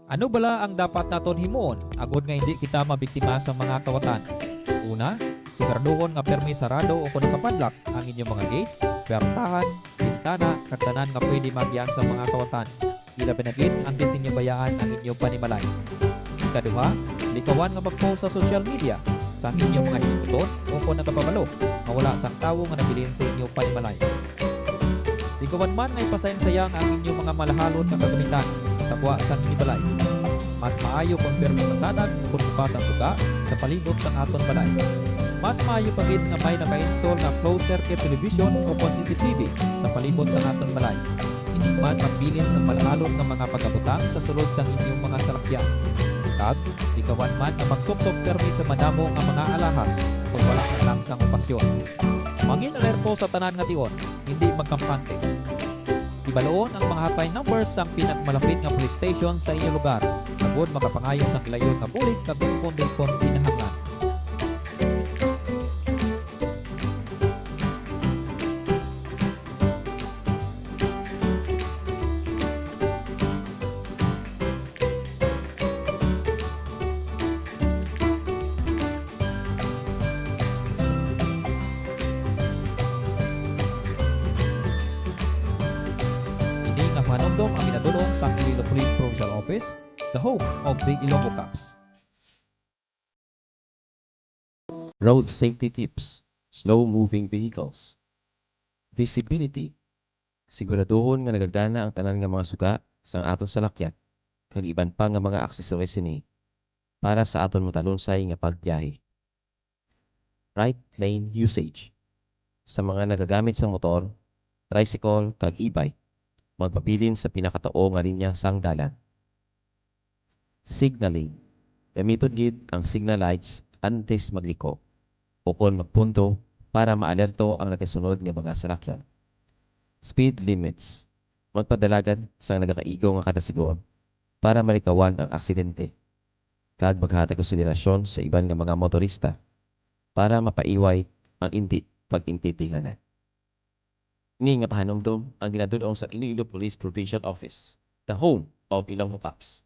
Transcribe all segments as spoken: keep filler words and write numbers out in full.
Ano bala ang dapat naton himuon agod nga indi kita mabiktima sang mga kawatan? Una, siguraduhon nga pirmi sarado o kon nakapadlock ang inyo mga gate, puwertahan, bintana, kag tanan nga pwede maagian sang mga kawatan. Ilabi na gid antes ninyo bayaan ang inyo panimalay. Ikaduha, likawan nga mag-post sa social media sang inyo mga himuton o kon nagapabalo nga wala sang tawo nga nabilin sa inyo panimalay. Likawan man nga ipasayang-sayang ang inyo mga malahalon nga kagamitan sa gwa sang inyo balay. Mas maayo kon pirmi masanag o kon bukas ang suga sa palibot sang aton balay. Mas maayo pa gid nga may naka-install nga closed circuit television o kon C C T V sa palibot sang aton balay. Indi man magbilin sang malahalon nga mga pagabutang sa sulod sang inyong mga salakyan. Kag likawan man nga magsuksok pirmi sa madamo nga mga alahas kon wala na lang sang okasyon. Mangin alerto sa tanan nga tion, indi magkampante. Ibaluon ang mga hotline numbers sang pinakamalapit nga police station sa inyo lugar, agod makapangayo sang gilayon nga bulig kag responde kon kinahanglan. Ini nga pahanumdom ang ginadul-ong sang Iloilo Police Provincial Office, the home of the Ilonggo Cops. Road safety tips, slow-moving vehicles. Visibility. Siguraduhon nga nagagana ang tanan nga mga suga sang aton salakyan kag iban pa nga mga aksesoris sini para sa aton matalunsay nga pagbiyahe. Right lane usage. Sa mga nagagamit sang motor, tricycle, kag e-bike, magpabilin sa pinakatao nga linya sang dalan. Signaling. Gamiton gid ang signal lights antes magliko o kon magpunto para maalerto ang nagasunod nga mga salakyan. Speed limits. Magpadalagan sang nagakaigo nga kada sigon para malikawan ang aksidente, kag maghatag konsiderasyon sa iban nga mga motorista para mapaiway ang indi pag-intindi nga na. Ni nga pahanumdom ang ginadul-ong sa Iloilo Police Provincial Office, the home of Ilonggo Cops.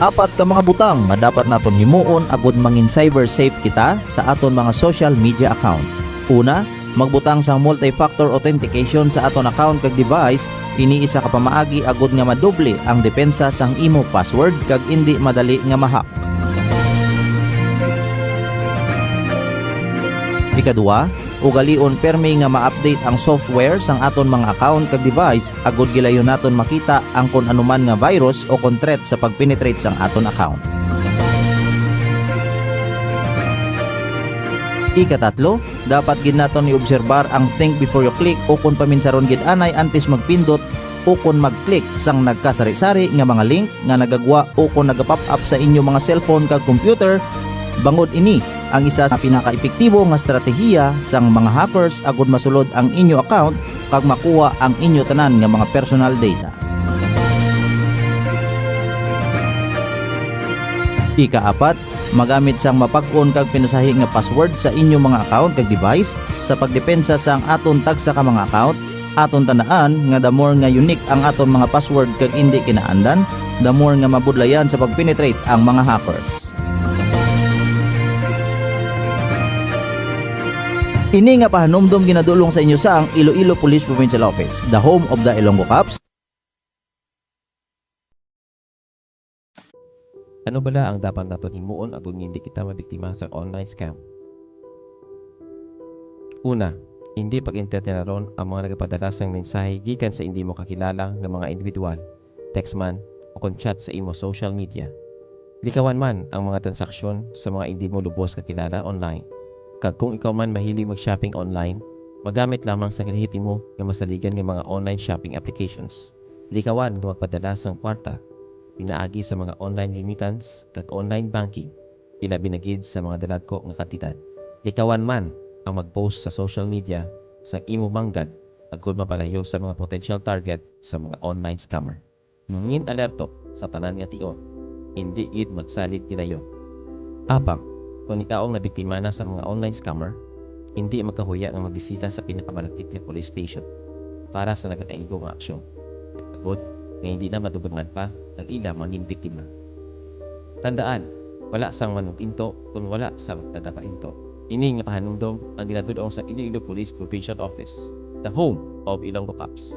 Apat ka mga butang nga dapat naton himuon agud mangin cyber safe kita sa aton mga social media account. Una, magbutang sang multi-factor authentication sa aton account kag device. Ini isa ka pamaagi agud nga madoble ang depensa sang imo password kag indi madali nga ma-hack. Ikadua, ugalion permi nga ma-update ang software sang aton mga account kag device agud gilayon naton makita ang kon anuman nga virus o kon threat sa pag-penetrate sang aton account. Ikatatlo, dapat gid naton i-obserbar ang think before you click o kon paminsaron gid anay antes magpindot o kon mag-click sang nagkasari-sari nga mga link nga nagagwa o kon nagapop up sa inyo mga cellphone kag computer, bangod ini ang isa sa pinakaepektibo nga estratehiya sang mga hackers agud masulod ang inyo account kag makuha ang inyo tanan nga mga personal data. Ikaapat, magamit sang mapag-on kag pinasahi nga password sa inyo mga account kag device sa pagdepensa sang aton tagsa ka mga account. Aton tandaan nga the more nga unique ang aton mga password kag indi kinaandan, the more nga mabudlayan sa pag-penetrate ang mga hackers. Ini nga pahanumdom ginadul-ong sa inyo sang Iloilo Police Provincial Office, the home of the Ilonggo Cops. Ano bala ang dapat naton himuon agud nga indi kita mabiktima sang online scam? Una, indi pag-entertinaron ang mga nagapadala sang mensahe gikan sa indi mo kakilala nga mga individual, text man, o kon chat sa imo social media. Likawan man ang mga transaksyon sa mga indi mo lubos kakilala online. Kag kung ikaw man mahilig mag-shopping online, magamit lamang sa lehitimo nga masaligan nga mga online shopping applications. Likawan nga magpadala sang kwarta pinaagi sa mga online remittance kag online banking, ilabi na gid sa mga dalagko nga kantidad. Likawan man ang mag-post sa social media sang imo manggad agud mapalayo sa mga potential target sa mga online scammer. Mangin alerto sa tanan nga tion, indi gid magsalig gilayon. Apang, kon ikaw ang nabiktima na sa mga online scammer, indi magkahuya nga magbisita sa pinakamalapit nga police station para sa nagakaigo nga aksyon. Agud, nga hindi na madugtungan pa ang ila mga ginbiktima. Tandaan, wala sang manug-into kon wala sang nagapainto. Ini nga pahanumdom ang ginatud-ong sa Iloilo Police Provincial Office, the home of Ilonggo Cops.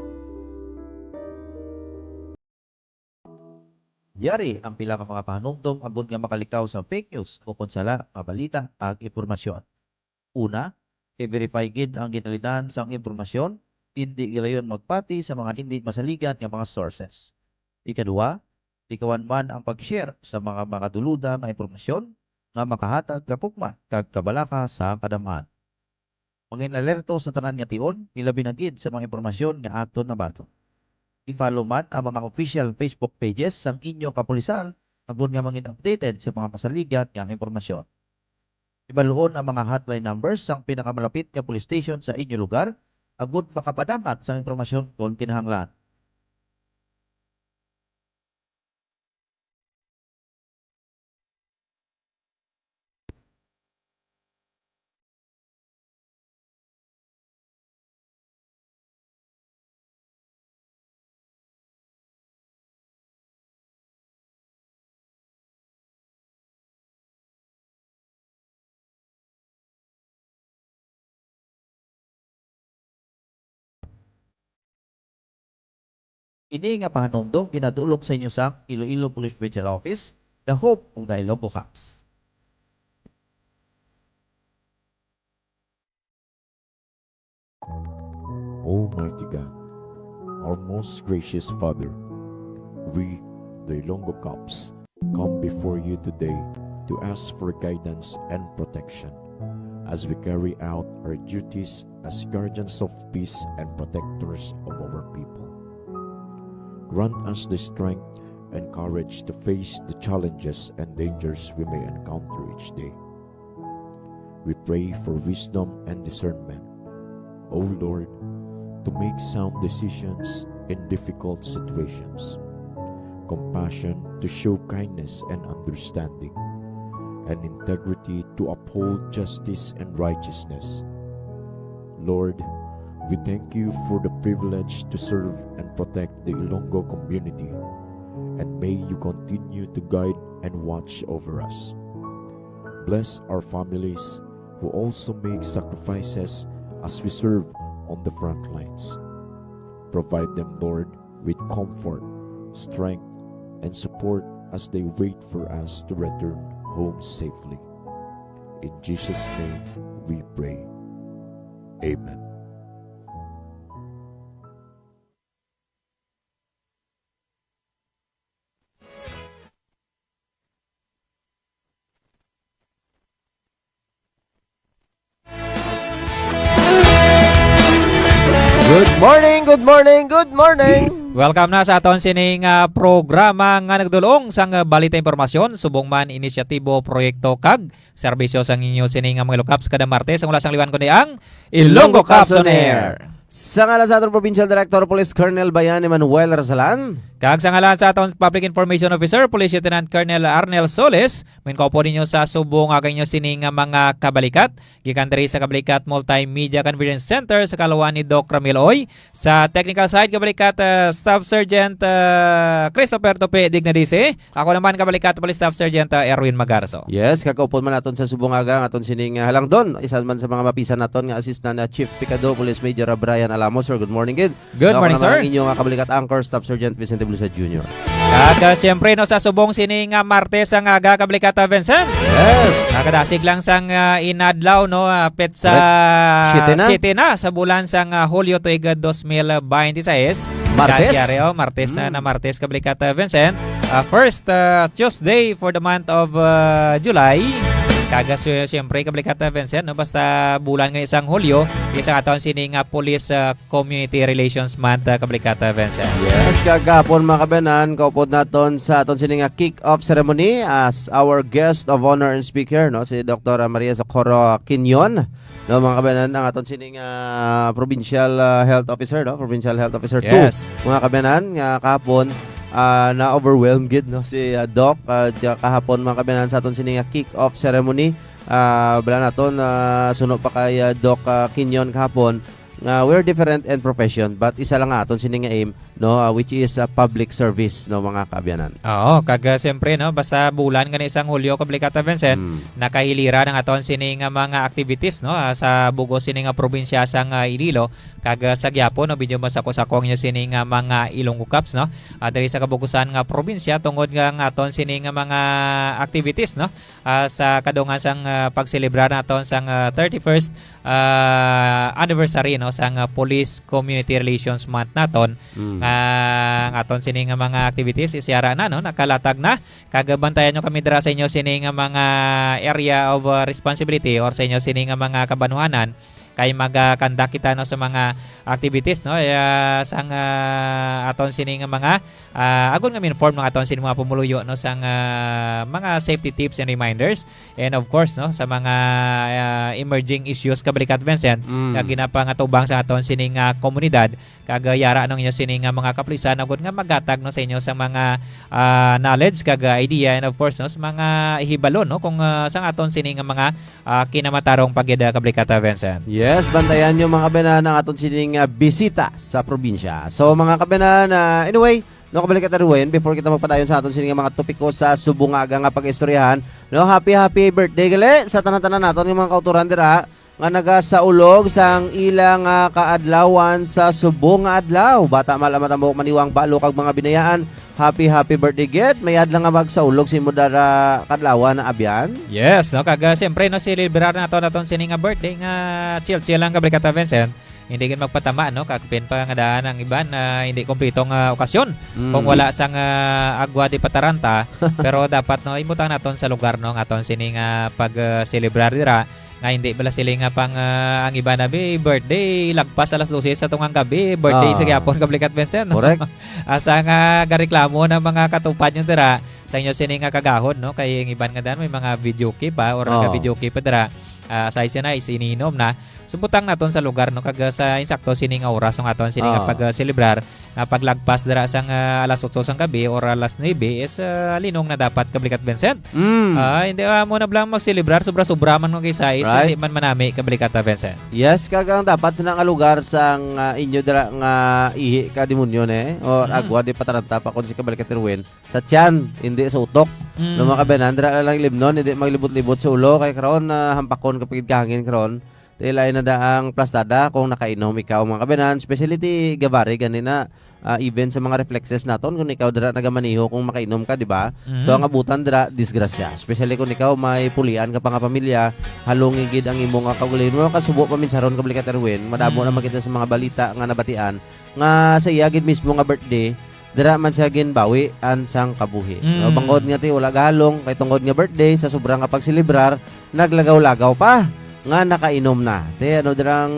Yari ang pila ka mga pahanumdom agod nga makalikaw sa fake news o kon sala nga balita kag impormasyon. Una, i-verify gid ang ginalinan sang impormasyon, indi gilayon magpati sa mga indi masaligan nga mga sources. Ikaduha, likawan man ang pag-share sa mga makaduluda nga impormasyon nga makahatag kagukma kag kabalaka sa kadam-an. Mangin-alerto sa tanan nga tion, ilabi na gid sa mga impormasyon nga aton nabaton. I-follow man ang mga official Facebook pages sang inyo kapulisan agod nga mangin updated sa mga masaligan nga impormasyon. Ibaluon ang mga hotline numbers sang pinakamalapit nga police station sa inyo lugar agud makapadanghat sang impormasyon kon kinahanglan. Ini nga pahanumdom ginadulong sa inyo sang Iloilo Police Provincial Office, the home of the Ilonggo Cops. Almighty God, our most gracious Father, we, the Ilonggo Cops, come before you today to ask for guidance and protection as we carry out our duties as guardians of peace and protectors of our people. Grant us the strength and courage to face the challenges and dangers we may encounter each day. We pray for wisdom and discernment, O Lord, to make sound decisions in difficult situations, compassion to show kindness and understanding, and integrity to uphold justice and righteousness. Lord, we thank you for the privilege to serve and protect the Ilonggo community, and may you continue to guide and watch over us. Bless our families who also make sacrifices as we serve on the front lines. Provide them, Lord, with comfort, strength, and support as they wait for us to return home safely. In Jesus' name we pray. Amen. Good morning, good morning, good morning. Welcome na sa aton sining, ah, programa nga nagdulong sang, ah, balita, impormasyon, subong man inisyatibo, proyekto kag serbisyo sang inyo sini nga mga Ilonggo Cops kada Martes, ang oras sang liwan kundi ang Ilonggo Cops on Air. Sa ngalan sa aton Provincial Director of Police, Colonel Bayan Emmanuel Rasalan. Kag sa ngalan sa aton Public Information Officer, Police Lieutenant Colonel Arnel Solis, mangin-upod ninyo sa subong nga inyo sini nga mga kabalikat. Gikan diri sa Kabalikat Multimedia Conference Center sa kaluoyan ni Doc Ramil Oy. Sa technical side, Kabalikat, ah, Staff Sergeant, ah, Christopher Tope Dignadisi. Ako naman, Kabalikat Police Staff Sergeant, ah, Erwin Magarzo. Yes, kag upod man naton sa subong nga aga ang aton sining, ah, halangdon. Isa man sa mga mapisan naton nga assistant, ah, Chief Picado, Police Major, ah, Brian Alamo. Sir, good morning, gid. Good morning, sir. Ako naman ang inyo nga kabalikat anchor, Staff Sergeant Vicente Buliza Junior. Kag, ah, siyempre, no, sa subong sini nga Martes ang aga, Kabalikat, ah, Vincent. Yes. Nakadasig lang sang, ah, inadlaw, no, ah, petsa Correct. Siyete na. Siyete na sa bulan sang, ah, Hulyo tuig, ah, dos mil baynte sais. Martes? Kag yari, oh, Martes na, Mm. na Martes, Kabalikat, ah, Vincent. Ah, first, ah, Tuesday for the month of, ah, July. Kag, ah, sy-, siyempre, Kabalikat, ah, Vincent, no, basta bulan nga isang Hulyo, isa nga taon sini nga Police, ah, Community Relations Month, ah, Kabalikat, ah, Vincent. Yes, kag gahapon, mga kabayanan, kaupod naton sa aton sini nga kick-off ceremony as our guest of honor and speaker, no, si Doktor Maria Socorro Quinion, no, mga kabayanan, ang aton sini nga provincial, ah, health officer, no, provincial health officer two, Yes. mga kabayanan, nga kahapon, ah, na-overwhelmed gid, no, si, ah, Doc, ah, ja-, kahapon, mga kabayanan, sa aton sini nga kick-off ceremony, ah, bala naton, ah, suno pa kay, ah, Doc, ah, Quinion kahapon, nga we're different in profession, but isa lang nga aton sini nga aim, no, ah, which is, ah, public service, no, mga kaabyanan. Oo, kag, ah, siyempre, no, basta bulan gani sang Hulyo, Kabalikatan Vincent, Mm. nakahilira ang aton sini nga mga activities, no, ah, sa bug-os sini nga probinsya sang, ah, Iloilo, kag, ah, sa gihapon, no, medyo masako-sako ang inyo sini nga mga Ilonggo Cups, no. Ah, diri sa kabug-usan nga probinsya tungod nga ang aton sini nga mga activities, no, ah, sa kadungan sang, ah, pagselebrar naton sang, ah, thirty-first, ah, anniversary, no, sang, ah, Police Community Relations Month naton, Mm. nga ang aton sini nga mga activities is yara na, no, nakalatag na. Kag bantayan nyo kami dira sa inyo sini nga mga area of, ah, responsibility or sa inyo sini nga mga kabanwanan kay mag-, ah, conduct kita, no, sa mga activities, no, eh, ah, sang, ah, aton sini nga mga, ah, agon nga ma-inform ang aton sini mga pumuluyo, no, sang, ah, mga safety tips and reminders, and of course, no, sa mga, ah, emerging issues, Kabalikatan Vincent, Mm. nga ginapangatubang sa aton sini nga komunidad, kag, ah, yara ang inyo sini nga mga kapulisan, agod nga maghatag, no, sa inyo sa mga, ah, knowledge kag, ah, idea, and of course, no, sa mga hibalo, no, kung, ah, sa aton sini nga mga, ah, kinamatarong pa gid, ah, Kabalikatan Vincent. Yes, bantayan nyo, mga kaabyanan, ang aton sining, ah, bisita sa probinsya. So, mga kaabyanan, ah, anyway, no, Kabalikatan Ruin, before kita magpadayon sa aton sining mga topiko sa subong nga aga nga pag-istoryahan, no, happy, happy birthday gali sa tanan-tanan naton nga mga kauturan dira nga nagasaulog sang ila nga kaadlawan sa subong nga adlaw. Bata, Mal, Amat, Amok, Maniwang, Balo, kag mga binayaan, happy, happy birthday gid. Mayad lang nga magsaulog sa imo dara kadlawan, abyan. Yes, no, kag, ah, siyempre, no, celebrar naton aton sini nga birthday nga chill-chill lang, Kabalikatan Vincent. Hindi gid magpatama, no, kag pin pa nga daan ang iban na hindi kompleto nga okasyon Mm. kung wala sang, ah, agwa de pataranta. Pero dapat, no, ibutang naton sa lugar, no, ang aton sini nga pag, ah, celebrar dira, nga hindi bala sila nga pang, ah, ang iba na bi birthday, lagpas alas dose sa tungang gabi, birthday sa Ah. gihapon, Kabalikatan Vincent, no? Correct. Asa nga gareklamo ng mga katupad nyo dira sa inyo sini nga kagahod, no? Kay ang iban nga dan may mga videoke pa or Oh. naka-videoke pa dira. Ah, aside siya na, is ininom na. So, butang naton sa lugar, no? Kag, ah, sa insakto sini nga oras ang aton sini nga Oh. pag, ah, celebrar, nga paglagpas dira sang, ah, alas otso sang gabi or alas nuebe is, ah, linong na dapat, Kabalikatan Vincent. Mm. Ah, hindi, ah, mo na blang magselebrar, sobra-sobra man kung kaysa is Right. hindi man manami, Kabalikatan Vincent. Yes, kag ang dapat na nga lugar sang, ah, inyo dira nga ihi ka demonyo, ne? Or Mm. agwa de pataranta pa kung si Kabalikatan Ruin, sa tiyan, hindi sa utok. Mm. No, mga kaabyanan, dira lang limnon, hindi maglibot-libot sa ulo, kay karon, ah, hampakon ka pagid kahangin karon. Ti lain na da ang plastada kung nakainom ikaw, mga kaabyanan, especially ti gabari gani na, ah, even sa mga reflexes naton, kung ikaw dira nagamaneho, kung makainom ka, di ba? Mhm. So, ang abutan dira, disgrasya. Especially kung ikaw may pulian ka pa nga pamilya, halungi gid ang imo nga kaugalingon. Kasubo pa minsan ron, Kabalikatan Ruin, madamo Mm. na makita sa mga balita nga nabatian nga sa iya gid mismo nga birthday, dira man siya ginbawi ang sang kabuhi. Mm. No, bangod nga ti wala gahalong, kay tungod nga birthday, sa sobra nga pagselebrar, naglagaw-lagaw pa nga nakainom na. Te, ano dirang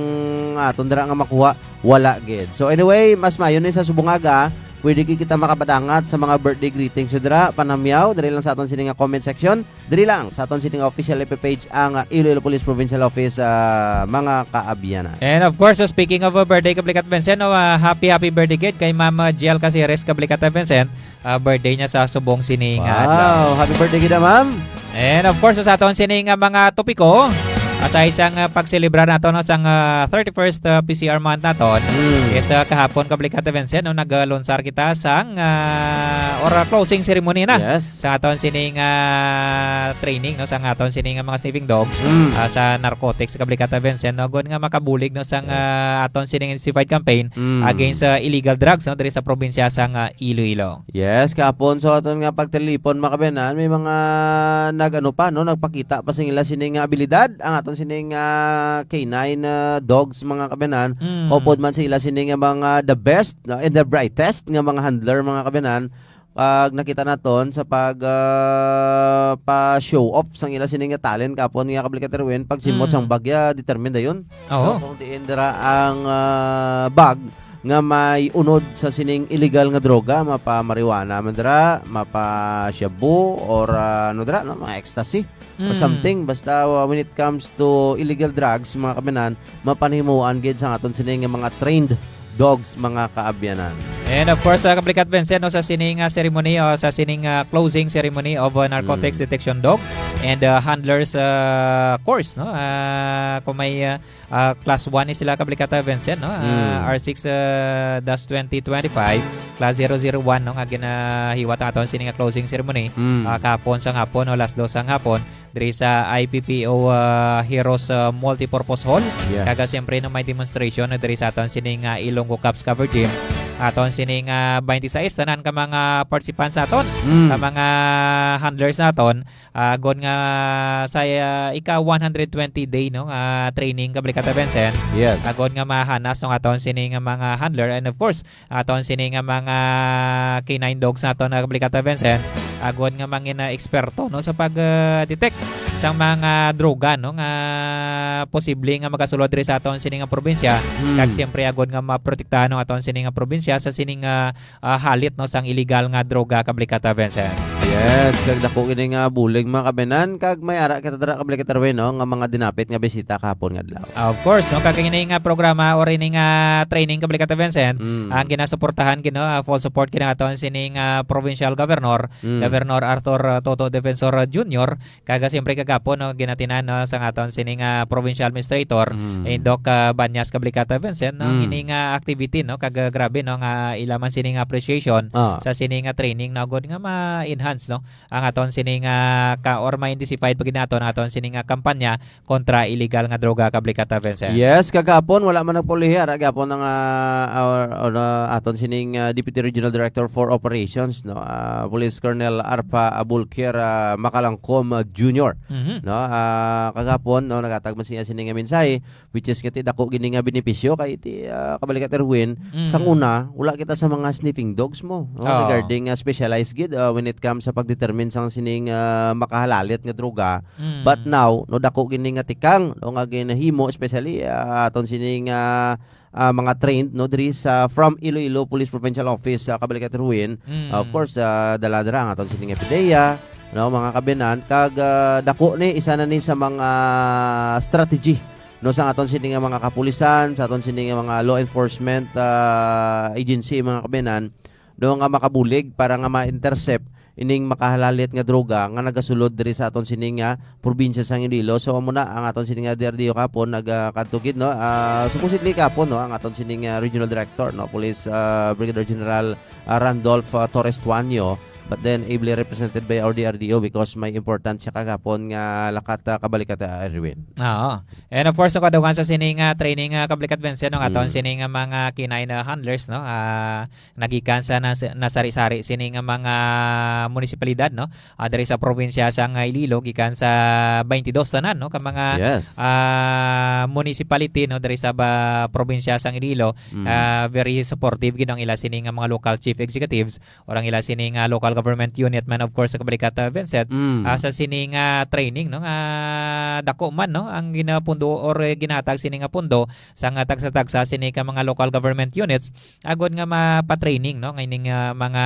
aton dira nga makuha? Wala gid. So anyway, mas maayo ni sa subong nga aga, pwede gid kita makapadangat sa mga birthday greetings. So dira, panamyaw, diri lang sa aton sini nga comment section. Diri lang sa aton sini nga official F B page ang, ah, Iloilo Police Provincial Office, ah, mga kaabyanan. And of course, so speaking of, uh, birthday, Kabalikatan Vincent, no, ah, happy, happy birthday gid kay Ma'am, uh, Jiel Caceres, Kabalikatan Vincent. Ah, birthday niya sa subong sini nga adlaw. Wow! Happy birthday gid, ma'am! And of course, sa aton sini nga mga topiko, aside sang, ah, pagselebrar nato, no, sang, ah, thirty-first, ah, P C R month naton, Mm. is, ah, kahapon, Kabalikatan Vincent, no, naglunsar kita sang, ah, or, ah, closing ceremony na Yes. sa aton sini nga training, no, sa aton sini nga mga sniffing dogs, Mm. ah, sa narcotics, Kabalikatan Vincent, no, gun nga makabulig, no, sang, Yes. ah, aton sini nga intensified campaign Mm. against sa illegal drugs, no, diri sa probinsya sang, ah, Iloilo. Yes, kahapon, so aton nga pagtalipon, mga kaabyanan, may mga nag-ano pa, no, nagpakita pa sing ila sini nga abilidad, ang aton sini nga K nine, ah, dogs, mga kaabyanan, Mm. kaupod man sa ila sini nga mga the best, no, and the brightest nga mga handler, mga kaabyanan. Pag nakita naton sa pag, ah, pa-show off sang ila sini nga talent, kahapon nga, Kabalikatan Ruin, pagsimot Mm. sang bagya, determined dayon. Oo. No, kung diin dira ang, ah, bag nga may unod sa sining illegal nga droga, mapa marijuana man dira, mapa shabu, or, ah, ano dira, no, mga ecstasy or Mm. something. Basta, uh, when it comes to illegal drugs, mga kaabyanan, mapanhimuan gid sa aton sini nga mga trained dogs, mga kaabyanan. And of course, uh, Kablikat Vincent, no, sa sining, uh, ceremony o sa sining, uh, closing ceremony of, uh, narcotics Mm. detection dog and, uh, handlers, uh, course, no? Uh, kung may, uh, uh, class one ni sila, Kablikat, uh, Vincent, no? Uh, Mm. R six, uh, dash twenty twenty-five, class zero zero one, no, nga ginahiwat ang aton sining, uh, closing ceremony, Mm. uh, kahapon sa hapon, no, alas dos sa hapon. Diri sa I P P O, ah, Heroes, ah, Multipurpose Hall. Yes. Kag, ah, siyempre, no, may demonstration, no, diri sa aton sining, ah, Ilonggo Cups Cover Gym. Aton sining, ah, twenty-six, tanan ka mga participants naton, Mm. ka mga handlers naton, ah, agod nga sa, ah, ika one hundred twenty day, no, nga training, Kablikat Vincent. Yes. Agod nga mahanas, no, aton sining, ah, mga handler. And of course, aton sini nga mga canine dogs naton, ah, Kablikat Vincent, agod nga mangin, ah, eksperto, no, sa pag, ah, detect sang mga droga, no, nga posible nga magasulod diri sa aton sini nga probinsya, Hmm. kag siyempre agod nga maprotektahan ang aton sini nga probinsya sa sini nga, ah, halit, no, sang illegal nga droga, Kablikat Vincent. Yes, kag dako gini nga bulig, mga kaabyanan, kag may ara kita dira, Kablikat Erwin, no, nga mga dinapit nga bisita kahapon nga adlaw. Of course, no, kag ini nga programa or ini nga training, Kablikat Vincent, Mm. ang ginasuportahan gid, no, ah, full support gid ang aton sining, ah, provincial governor, Mm. Governor Arthur, ah, Toto Defensor, ah, Junior, kag, ah, siyempre kagapon, no, ginatinan, no, sa aton sining, ah, provincial administrator, Mm. eh, Doc, ah, Banyas, Kablikat Vincent, no, Mm. ini nga activity, no, kag, ah, grabe, no, nga ila man sining appreciation Ah. sa sining nga training, no, agud nga ma-enhance, no, ang aton sining, ah, ka, or ma-intensify pa gid naton ang aton sining nga kampanya kontra illegal nga droga, Kablikat Vincent. Yes, kagapon wala man nagpaulihi, ara gyapon ang, ah, or, or, ah, aton sining, ah, Deputy Regional Director for Operations, no, ah, Police Colonel Arpa Abulkir, ah, Makalangkom, ah, Junior. Mhm. No, ah, kagapon, no, nagatag man siya sining nga mensahe, which is nga ti dako gini nga benepisyo kay ti, ah, Kablikat Erwin, Mm. sang una, wala kita sa mga sniffing dogs mo, no? Oo. Regarding, ah, specialized gid, ah, when it comes sa pag-determine sang sining, ah, makahalalit nga droga. Mm. But now, no, dako gini nga tikang, no, nga ginahimo, especially, ah, aton sining, ah, ah, mga trained, no, diri sa from Iloilo Police Provincial Office, ah, Kablikat Erwin. Mm. Ah, of course, ah, dala dira ang aton sining F D A, no, mga kaabyanan, kag, ah, dako ni, isa na ni sa mga strategy, no, sa aton sini nga mga kapulisan, sa aton sini nga mga law enforcement, ah, agency, mga kaabyanan, no, nga makabulig para nga ma-intercept ining makahalalit nga droga nga nagasulod diri sa aton sini nga probinsya sang Iloilo. So, amo na ang aton sini nga D R D O kapon nagakadto gid, no? Ah, supposedly kapon, no, ang aton sini nga regional director, no, Police, ah, Brigadier General, ah, Randolph, ah, Torres Tuanyo. But then, ably represented by our D R D O because may important siya kagapon nga lakat, ah, Kablikat, ah, Erwin. Oo. And of course, no, kadugang sa sini nga training, ah, Kablikat Vincent, no, aton Mm. sini nga mga canine, ah, handlers, no, ah, nagikan sa nas-, nasari-sari sini nga mga munisipalidad, no, ah, diri sa probinsya sang Iloilo, gikan sa twenty-dos tanan, no, ka mga, Yes. ah, municipality, no, diri sa ba-, probinsya sang Iloilo, Mm. ah, very supportive gid ang ila sini nga mga local chief executives or ang ila sini nga local government unit man, of course, sa Kablikat, ah, Vincent, Mm. ah, sa sini nga training, no, nga dako man, no, ang ginapundo or, eh, ginahatag sini nga pundo sa nga tagsa-tagsa sini ka mga local government units, agod nga mapatraining, no, nga ining, ah, mga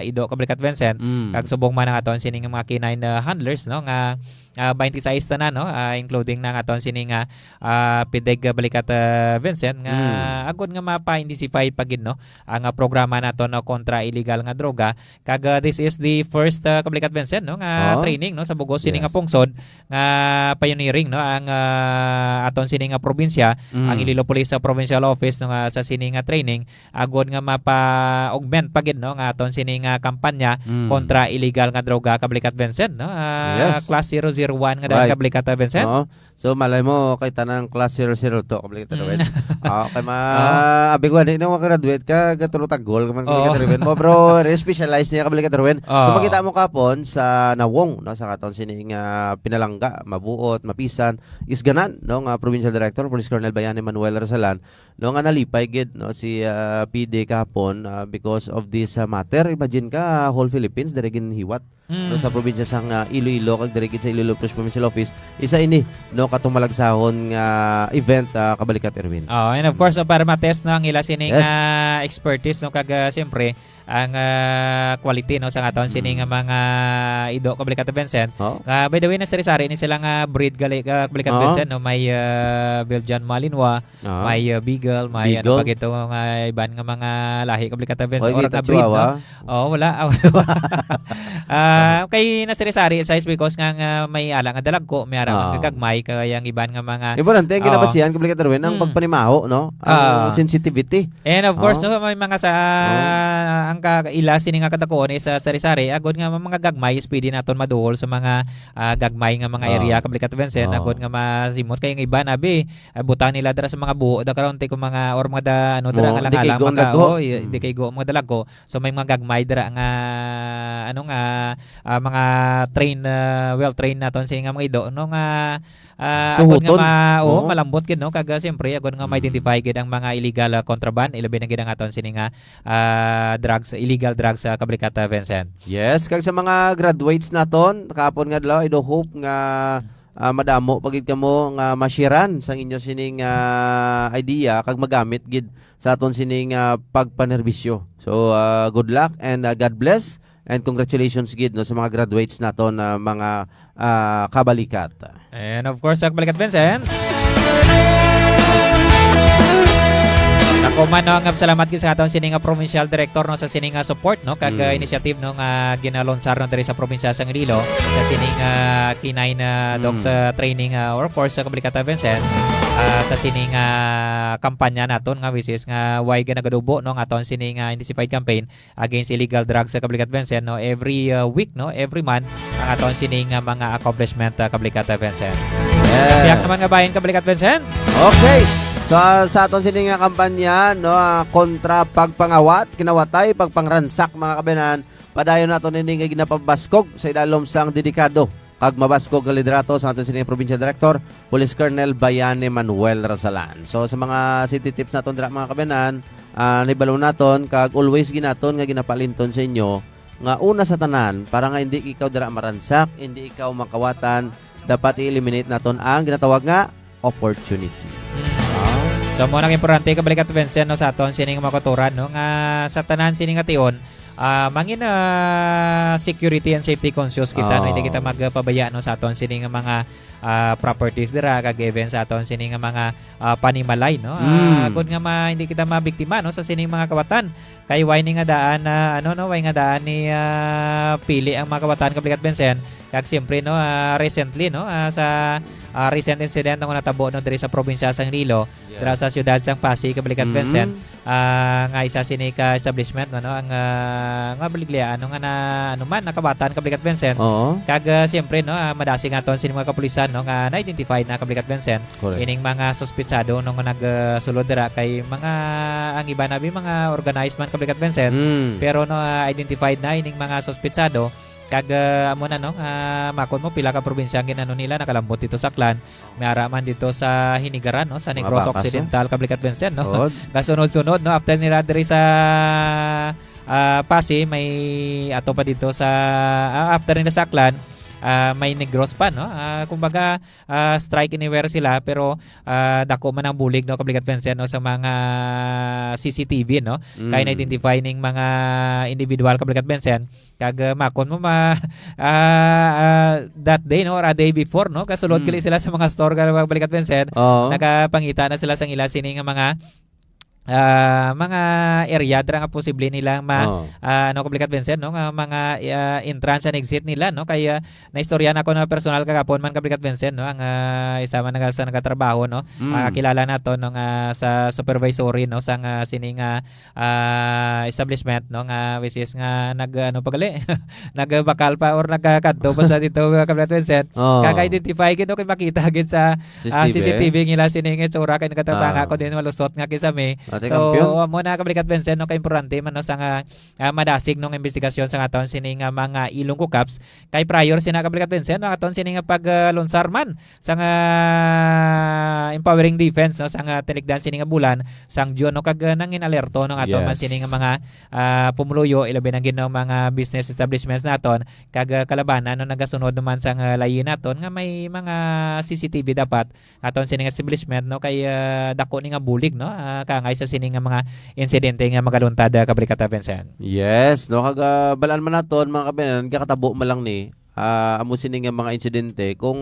ido, Kablikat Vincent, Mm. kag subong man ang aton sini nga mga canine, ah, handlers, no, nga ah, twenty-six tanan, no? Ah, including na nga aton sini nga, ah, PDEG, ah, Kablikat, ah, Vincent, nga Mm. agod nga mapa-intensify pa gid, no, ang, ah, programa nato, no, kontra illegal nga droga. Kag, ah, this is the first, ah, Kablikat Vincent, no, nga Oo. training, no, sa bugos sini nga Yes. pungsod nga pioneering, no, ang, ah, aton sini nga probinsya, Mm. ang Iloilo Police, ah, Provincial Office, no, nga sa sini nga training. Agod nga mapa-augment pa gid, no, nga aton sini nga kampanya Mm. kontra illegal nga droga, Kablikat Vincent, no? Ah, Yes. class zero zero one nga daan, Right. Kablikat, ah, Vincent? Oo. So, malay mo, kay tanang class zero zero two, Kablikat Mm. Erwin. Ah, kay ma-, Oo. abi ko, di na mo graduate ka, gatulo tagol, ka man, Oo. Kablikat Erwin mo, bro, re-specialize niya, Kablikat Erwin. So, Oo. makita mo kapon sa nawong, no, sa katon sini nga pinalangga, mabuot, mapisan, isganan, no, nga Provincial Director, Police Colonel Bayani Manuel Rasalan, no, nga nalipay gid, no, si, ah, P D kahapon, ah, because of this, ah, matter. Imagine ka, whole Philippines diri ginhiwat, no, Mm. sa probinsya sang, ah, Iloilo, kag diri gid sa Iloilo Police Provincial Office. Isa ini, no, katong malagsahon nga event, ah, Kablikat Erwin. Oh, and of course, no, para ma-test, no, ang ila sining, Yes. ah, expertise, no, kag, ah, siyempre, ang, ah, quality, no, sa aton sini nga Mm. mga ido, Kabalikatan Vincent. Oh. Ah, by the way, nasari-sari ni sila nga breed gali, ah, Kabalikatan Oh. Vincent, no? May, ah, Belgian Malinois, Ah. may, ah, Beagle, may ano Beagle? pa gito nga iban nga mga lahi, Kabalikatan Vincent. Oy, Or kita nga breed, no? Chihuahua? Oo, wala. Ah, kay nasari-sari size because nga, nga may ala nga dalagko, may ara nga Ah. gagmay, kay ang iban nga mga Importante ang Oo. kinabasihan, Kabalikatan Darwin, ang Mm. pagpanimaho, no? Ang Ah. sensitivity. And of course, Oh. no, may mga sa, Oh. ang ka-, ila sini nga kadakuon is, ah, sari-sari, agod nga mga gagmay is pwede naton maduol sa mga, ah, gagmay nga mga Oh. area, Kabalikatan Vincent, Oh. agod nga masimot kay ang iban, abi, ah, butang nila dira sa mga buho, da karon, ti, kung mga, or mga da, ano, dira Oo, nga di kay langalang igo ang mga, dagko. oh, y-, Mm. di kay igo ang mga dalagko. So, may mga gagmay dira nga, ano nga, ah, mga train, ah, well-trained naton sini nga mga ido, no, nga, ah, agod nga Suhuton, ma-, oo, no? malambot gid, no? Kag, ah, siyempre, agod nga Mm. ma-identify gid ang mga illegal, ah, contraband, ilabi na gid ang aton sini nga, ah, drugs, illegal drugs sa Kabalikatan, Vincent. Yes, kag sa mga graduates naton, kahapon nga adlaw, I do hope nga, ah, madamo pa gid kamo nga mashiran sang inyo sining, ah, idea kag magamit gid sa aton sining, ah, pagpanerbisyo. So, ah, good luck and, ah, God bless and congratulations gid, no, sa mga graduates naton na mga, ah, kabalikat. And of course, sa kabalikat, Vincent. Ako man, no, nga salamat gid sa aton sini nga provincial director, no, sa sini nga support, no, kag, Mm. ah, initiative, no, nga ginalonsar, no, diri sa probinsya sa Iloilo sa sini nga K nine, ah, dogs, Mm. ah, training, ah, or course sa kabalikat, Vincent, ah, sa sini nga kampanya naton nga which is nga why nga nagadubo, no, nga aton sini nga intensified campaign against illegal drugs sa kabalikat, Vincent, no? Every, uh, week, no? Every month, ang aton sini nga mga accomplishment, uh, kabalikat, uh, Vincent. Yes. Sa biyak naman nga bahin, kabalikat, Vincent. Okay. So, uh, sa aton sini nga kampanya, no, uh, kontra pagpangawat, kinawatay, pagpangransak, mga kabayanan, padayon naton ini nga ginapabaskog sa idalom sang dedikado kag mabaskog nga liderato sa aton sini nga provincial director, Police Colonel Bayani Manuel Rasalan. So, sa mga city tips naton dira, mga kabayanan, ah, nahibalo naton, kag always ginaton nga ginapaalinton sa inyo nga una sa tanan, para nga hindi ikaw dira maransak, hindi ikaw makawatan, dapat i-eliminate naton ang ginatawag nga opportunity. Mm. Ah. So, mo nang importante, kabalikat, Vincent, no, sa aton sining mga kautoran, no, nga sa tanan sining nga tion, ah, mangin, ah, security and safety conscious kita, no? Oo. Hindi kita magpabaya, no, sa aton sini nga mga, ah, properties dira, kag even sa aton sini nga mga, ah, panimalay, no? Ah, Mm. agod nga ma-, hindi kita mabiktima, no, sa sini mga kawatan. Kay why ni nga daan na, ano, no, why nga daan ni, ah, pili ang mga kawatan, kabalikat, Vincent? Kag siyempre, no, ah, recently, no, ah, sa, ah, recent incident nga natabo, no, diri sa probinsya sang Iloilo, Yes. dira sa siyudad sang Passi, kabalikat, Mm. Vincent, ah, nga isa sini ka establishment, no, no, ang, ah, nga baligya, ano, nga na, ano man, nakawatan, kabalikat, Vincent. Oo. Kag, ah, siyempre, no, ah, madasig nga aton sini mga kapulisan, no, nga na-identify na, kabalikat, Vincent, Correct. ining mga suspitsado, no, nga nagsulod dira kay mga, ang iban abi, mga organized man, kabalikat, Vincent. Mm. Pero, no, ah, identified na ining mga suspitsado. Kag, ah, amo na, no, ah, makon mo, pila ka probinsya ang ginano nila, nakalambot dito sa Aklan. May ara man dito sa Hinigaran, no, sa Mga Negros bakas, no? Occidental, kabalikat, Vincent, no? Good. Gasunod-sunod, no, after nila diri sa, ah, Passi, may ato pa dito sa, ah, after nila sa Aklan, ah, may Negros pa, no? Ah, kumbaga, ah, strike anywhere sila, pero, ah, dako man ang bulig, no, kabalikat, Vincent, no, sa mga C C T V, no? Kaya Mm. na-identify ning mga individual, kabalikat, Vincent, kag, ah, makon mo ma-, ah, ah, that day, no, or a day before, no, kasulod Mm. gali sila sa mga store, kabalikat, Vincent, Oo. nakapangita na sila sang ila sini nga mga, ah, mga area dira nga posible nilang ma-, Oo. ah, ano, kabalikat, Vincent, no, nga mga, ah, entrance and exit nila, no, kaya naistorya na ako na personal kagapon man, kabalikat, Vincent, no, ang, ah, isa man naga-, sa nagatrabaho, no, Mm. ah, kilala nato, no, nga sa supervisory, no, sa nga sini nga ah, establishment, no, nga which is nga nag, ano pa gali, nagbakal pa or nagkakadto pa sa dito, mga kabalikat, Vincent. Oo. Kaka-identify gid, no, kay makita gid sa, ah, C C T V. C C T V nila sini nga itsura kay nagkatanga Ah. ko din malusot nga kisame. Ate So, Kampiyon. amo na, kabalikat, Vincent, no, kay importante man, no, sa nga, ah, madasig, no, nga investigasyon sa aton sini nga mga Ilonggo Cops. Kay prior sina, kabalikat, Vincent, no, aton sini nga pag, ah, lunsar man sang, ah, empowering defense, no, sang, ah, tinikdan sini nga bulan, sang June, no, kag, ah, nangin alerto, no, nga aton man Yes. sini nga mga, ah, pumuluyo, ilabi na gid, no, mga business establishments naton, kag, ah, kalabanan, no, nagasunod naman sang, ah, layi naton nga may mga C C T V dapat aton sini nga establishment, no, kay, ah, dako ni nga bulig, no, ah, kaangay sa sini nga mga insidente nga magaluntad, ah, Kabalikatan Vincent. Yes, no, kag, ah, balaan man naton, mga kabayan, gakatabo man lang ni, ah, amo sini nga mga insidente kung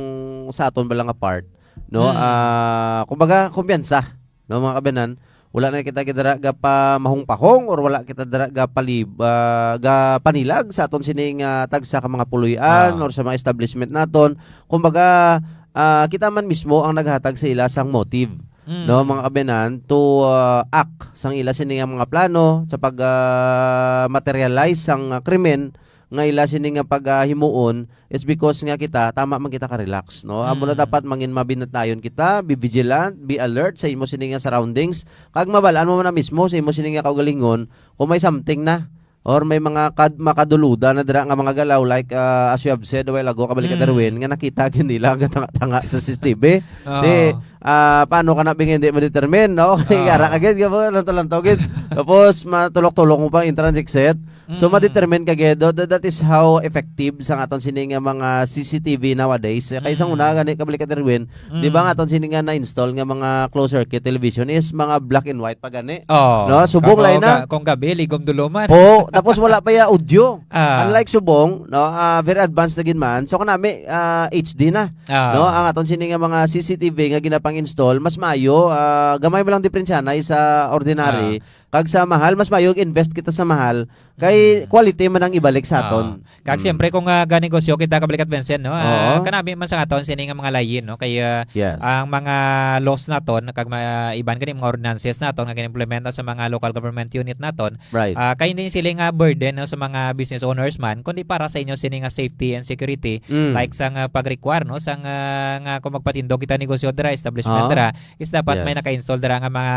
sa aton ba lang nga part, no? Mm. Ah, kumbaga, kumpiyansa, no, mga kabayan, wala na kita gidara gapamahong-pahong or wala kita dara gapalib-, ah, gapanilag sa aton sini nga tagsa ka mga puloy-an Ah. or sa mga establishment naton. Kumbaga, ah, kita man mismo ang naghatag sa ila sang motive, Mm. no, mga kabayan, to, ah, act sang ila sini nga mga plano sa pag, ah, materialize sang, ah, krimen nga ila sini nga paghimuon, it's because nga kita, tama man kita ka-relax, no? Amo na Mm. dapat mangin mabinatayon kita, be vigilant, be alert sa imo sini nga surroundings, kag mabal-an mo na mismo sa imo sini nga kaugalingon kung may something na or may mga kad-, makaduluda na dira nga mga galaw, like, ah, as you have said a while ago, Kabalikat Mm. Erwin, nga nakita gyud nila ang tanga-tanga sa C C T V. Oo. Di, ah, paano ka na bing hindi ma-determine, no? Kay Oo. ara ka gid, gabo, lantaw-lantaw gid. Tapos, matulok-tulok mo pa ang entrance exit. So, Mm. ma-determine ka gid. Tha-, that is how effective sa aton sini nga mga C C T V nowadays. Kay sa Mm. una, gani, Kabalikat Erwin, di ba Mm. nga aton sini nga na-install nga mga closed circuit television is mga black and white pa gani? Oo. No? Subong Kag-, lain na. ga-, kung gabi, ligom duluman. Oo, tapos wala pa ya audio. Ah. Unlike subong, no, ah, very advanced na gid man. So, kanami, ah, H D na. Ah. No, ang aton sini nga mga C C T V nga ginapang-install, mas maayo, ah, gamay mo lang diperensya na sa ordinary. Ah. Kag sa mahal, mas maayo invest kita sa mahal. Kay Mm. quality man ang ibalik sa Ah. aton. Kag Mm. siyempre, kung, ah, ganegosyo kita, Kabalikat Vincent, no? Ah, Oo. kanami man sa aton sini nga mga layin, no? Kay, ah, Yes. ang mga laws naton, kag ma-, iban gani mga ordinances naton nga ginimplementa sa mga local government unit naton, Right. ah, kay hindi sila nga burden, no, sa mga business owners man, kundi para sa inyo sini nga safety and security, Mm. like sang, ah, pag-require, no, sang, ah, nga kung magpatindog kita negosyo dira, establissement Oo. dira, is dapat may Yes. naka-install dira nga mga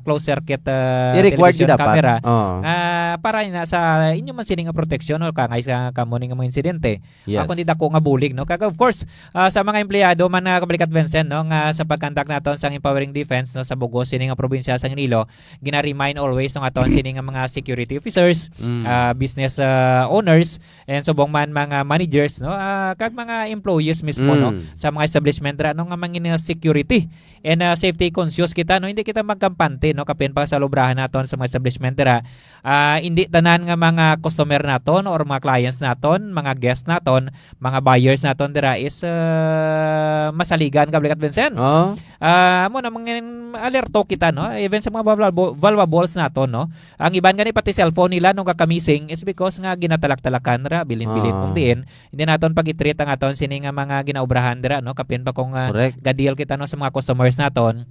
closed circuit, ah, I-required television gyud dapat. camera Oo. nga para na sa inyo man sini nga proteksyon o kangay sa kamo ni nga mga insidente. Yes. Ah, kundi dako nga bulig, no? Kag of course, ah, sa mga empleyado man nga Kabalikat Vincent, no, nga sa pag-conduct naton sang empowering defense, no, sa bug-os sini nga probinsya sang Iloilo, gina-remind always, no, aton sini nga mga security officers, Mm. ah, business, ah, owners, and subong man mga managers, no, ah, kag mga employees mismo, no, Mm. sa mga establishment ra, no, nga mangin-, security and, ah, safety conscious kita, no? Hindi kita magkampante, no? Kapin pa sa lubrahan naton sa mga establishment dira. Ah, hindi tanan nga mga customer naton or mga clients naton, mga guest naton, mga buyers naton dira is, ah, masaligan, Kabalikat Vincent. Oh. Ah, amo na, mga alerto kita, no? Even sa mga vulnerable, vulnerables naton, no? Ang iban gani pati cellphone nila nung kaka-missing is because nga ginatalak-talakan ra, bilin-bilin Ah. kung diin. Hindi naton pag-i-treat ang aton sini nga mga ginaobrahan dira, no? Kapin pa kung, ah, Correct. ga-deal kita, no, sa mga customers naton.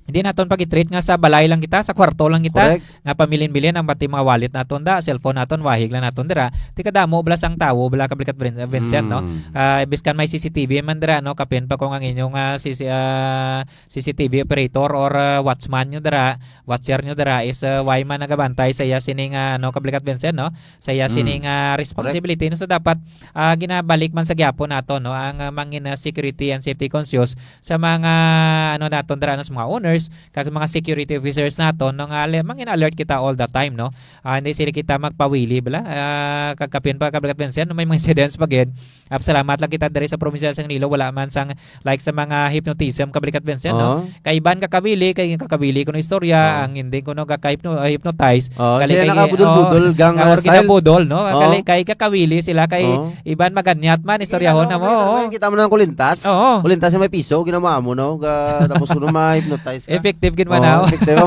Hindi naton pag-i-treat nga sa balay lang kita, sa kwarto lang kita, Correct. nga pamilin-bilin ang pati mga wallet naton da, cellphone naton, wahig lang naton dira. Ti kadamo bala sang tawo bala, Kabalikat Vin-, Vincent, no? Mm. Ah, biskan may C C T V man dira, no? Kapin pa kung ang inyong, ah, C C, ah, C C T V operator or, ah, watchman nyo dira, watcher nyo dira is, ah, why man nagabantay sa iya sini nga, no, Kabalikat Vincent, no? Sa iya Mm. sini nga Correct. responsibility, no? So, dapat, ah, ginabalik man sa gyapon nato, no, ang, ah, mangin, ah, security and safety conscious sa mga, ano, naton dira, no, sa mga owners, kag mga security officers naton, no, nga ale-, mangin alert kita all the time, no? Ah, hindi sila kita magpawili, bala. Ah, kag kapin pa, Kabalikat Vincent, no, may mga incidents pa gid. Ah, salamat lang kita diri sa probinsya sang Iloilo, wala man sang, like, sa mga hypnotism, Kabalikat Vincent, no? Oo. Kay iban kakawili, kay kakawili kuno istorya, Oo. ang hindi kuno gaka-hypno-, ah, hypnotize. Oo, Kali siya kay, nakabudol-budol, oo, gang, ah, ah, style. ginabudol, no? Oo. Kali-, kay kakawili sila, kay Oo. iban maganyat man, istoryahon Ano, na mo, may, oo. may kita mo ng kulintas? Oo. Kulintas na may piso, ginawa mo, no? Ga-, tapos kuno ma-hypnotize ka. Effective gid man, Oo, oh. effective.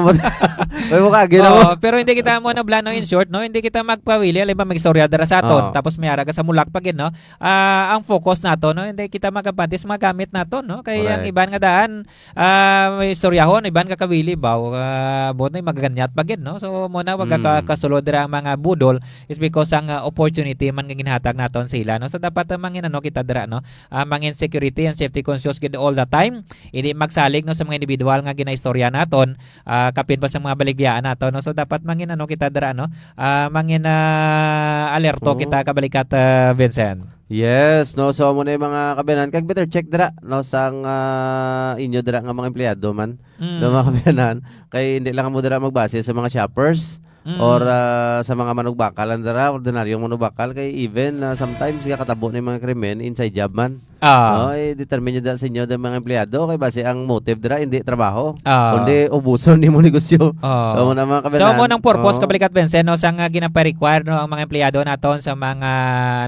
May mukha, ginawa. Oo, pero hindi kita mo na blano, in short, no? Hindi kita magpawili, alam ba, mag-istorya dira sa aton. Oo. Tapos may ara ka sa mulak pa gid, no? Ah, ang focus nato, no? Hindi kita magabante sa mga gamit nato, no? Kay ang Correct. iban nga daan, ah, may istoryahon, iban nga kawili, baw, ah, buot na yung magaganyat pa gid, no? So, mo na, wag ka Mm. kasulod dira ang mga budol is because ang, ah, opportunity man nga ginhatag naton sa ila, no? So, dapat, ah, mangin ano kita dira, no? Ah, mangin security and safety conscious gid all the time. Hindi magsalig, no, sa mga individual nga ginaistorya naton, ah, kapin pa sa mga baligyaan nato, no? So, dapat mangin ano kita dira, no? Ah, mangin, ah, alerto Oo. kita, Kabalikat, ah, Vincent. Yes, no? So, amo na yung mga kabayanan. Kag better check dira, no? Sang, ah, inyo dira nga mga empleyado man. Mm. No, mga kabayanan. Kay hindi lang mo dira magbase sa mga shoppers Mm. or, ah, sa mga manugbakal lang dira, ordinaryong manugbakal. Kay even, ah, sometimes nga katabo na yung mga krimen inside job man. Ah. No, i-determine nyo da sa inyo, da mga empleyado, kay basi ang motive dira, hindi trabaho, Ah. kundi ubuson nimo negosyo. Ah. Amo na, mga So, kabayan. mo nang purpose, Oo. kabalikat, Vincent, no, sa nga ginapa-require, no, ang mga empleyado naton sa mga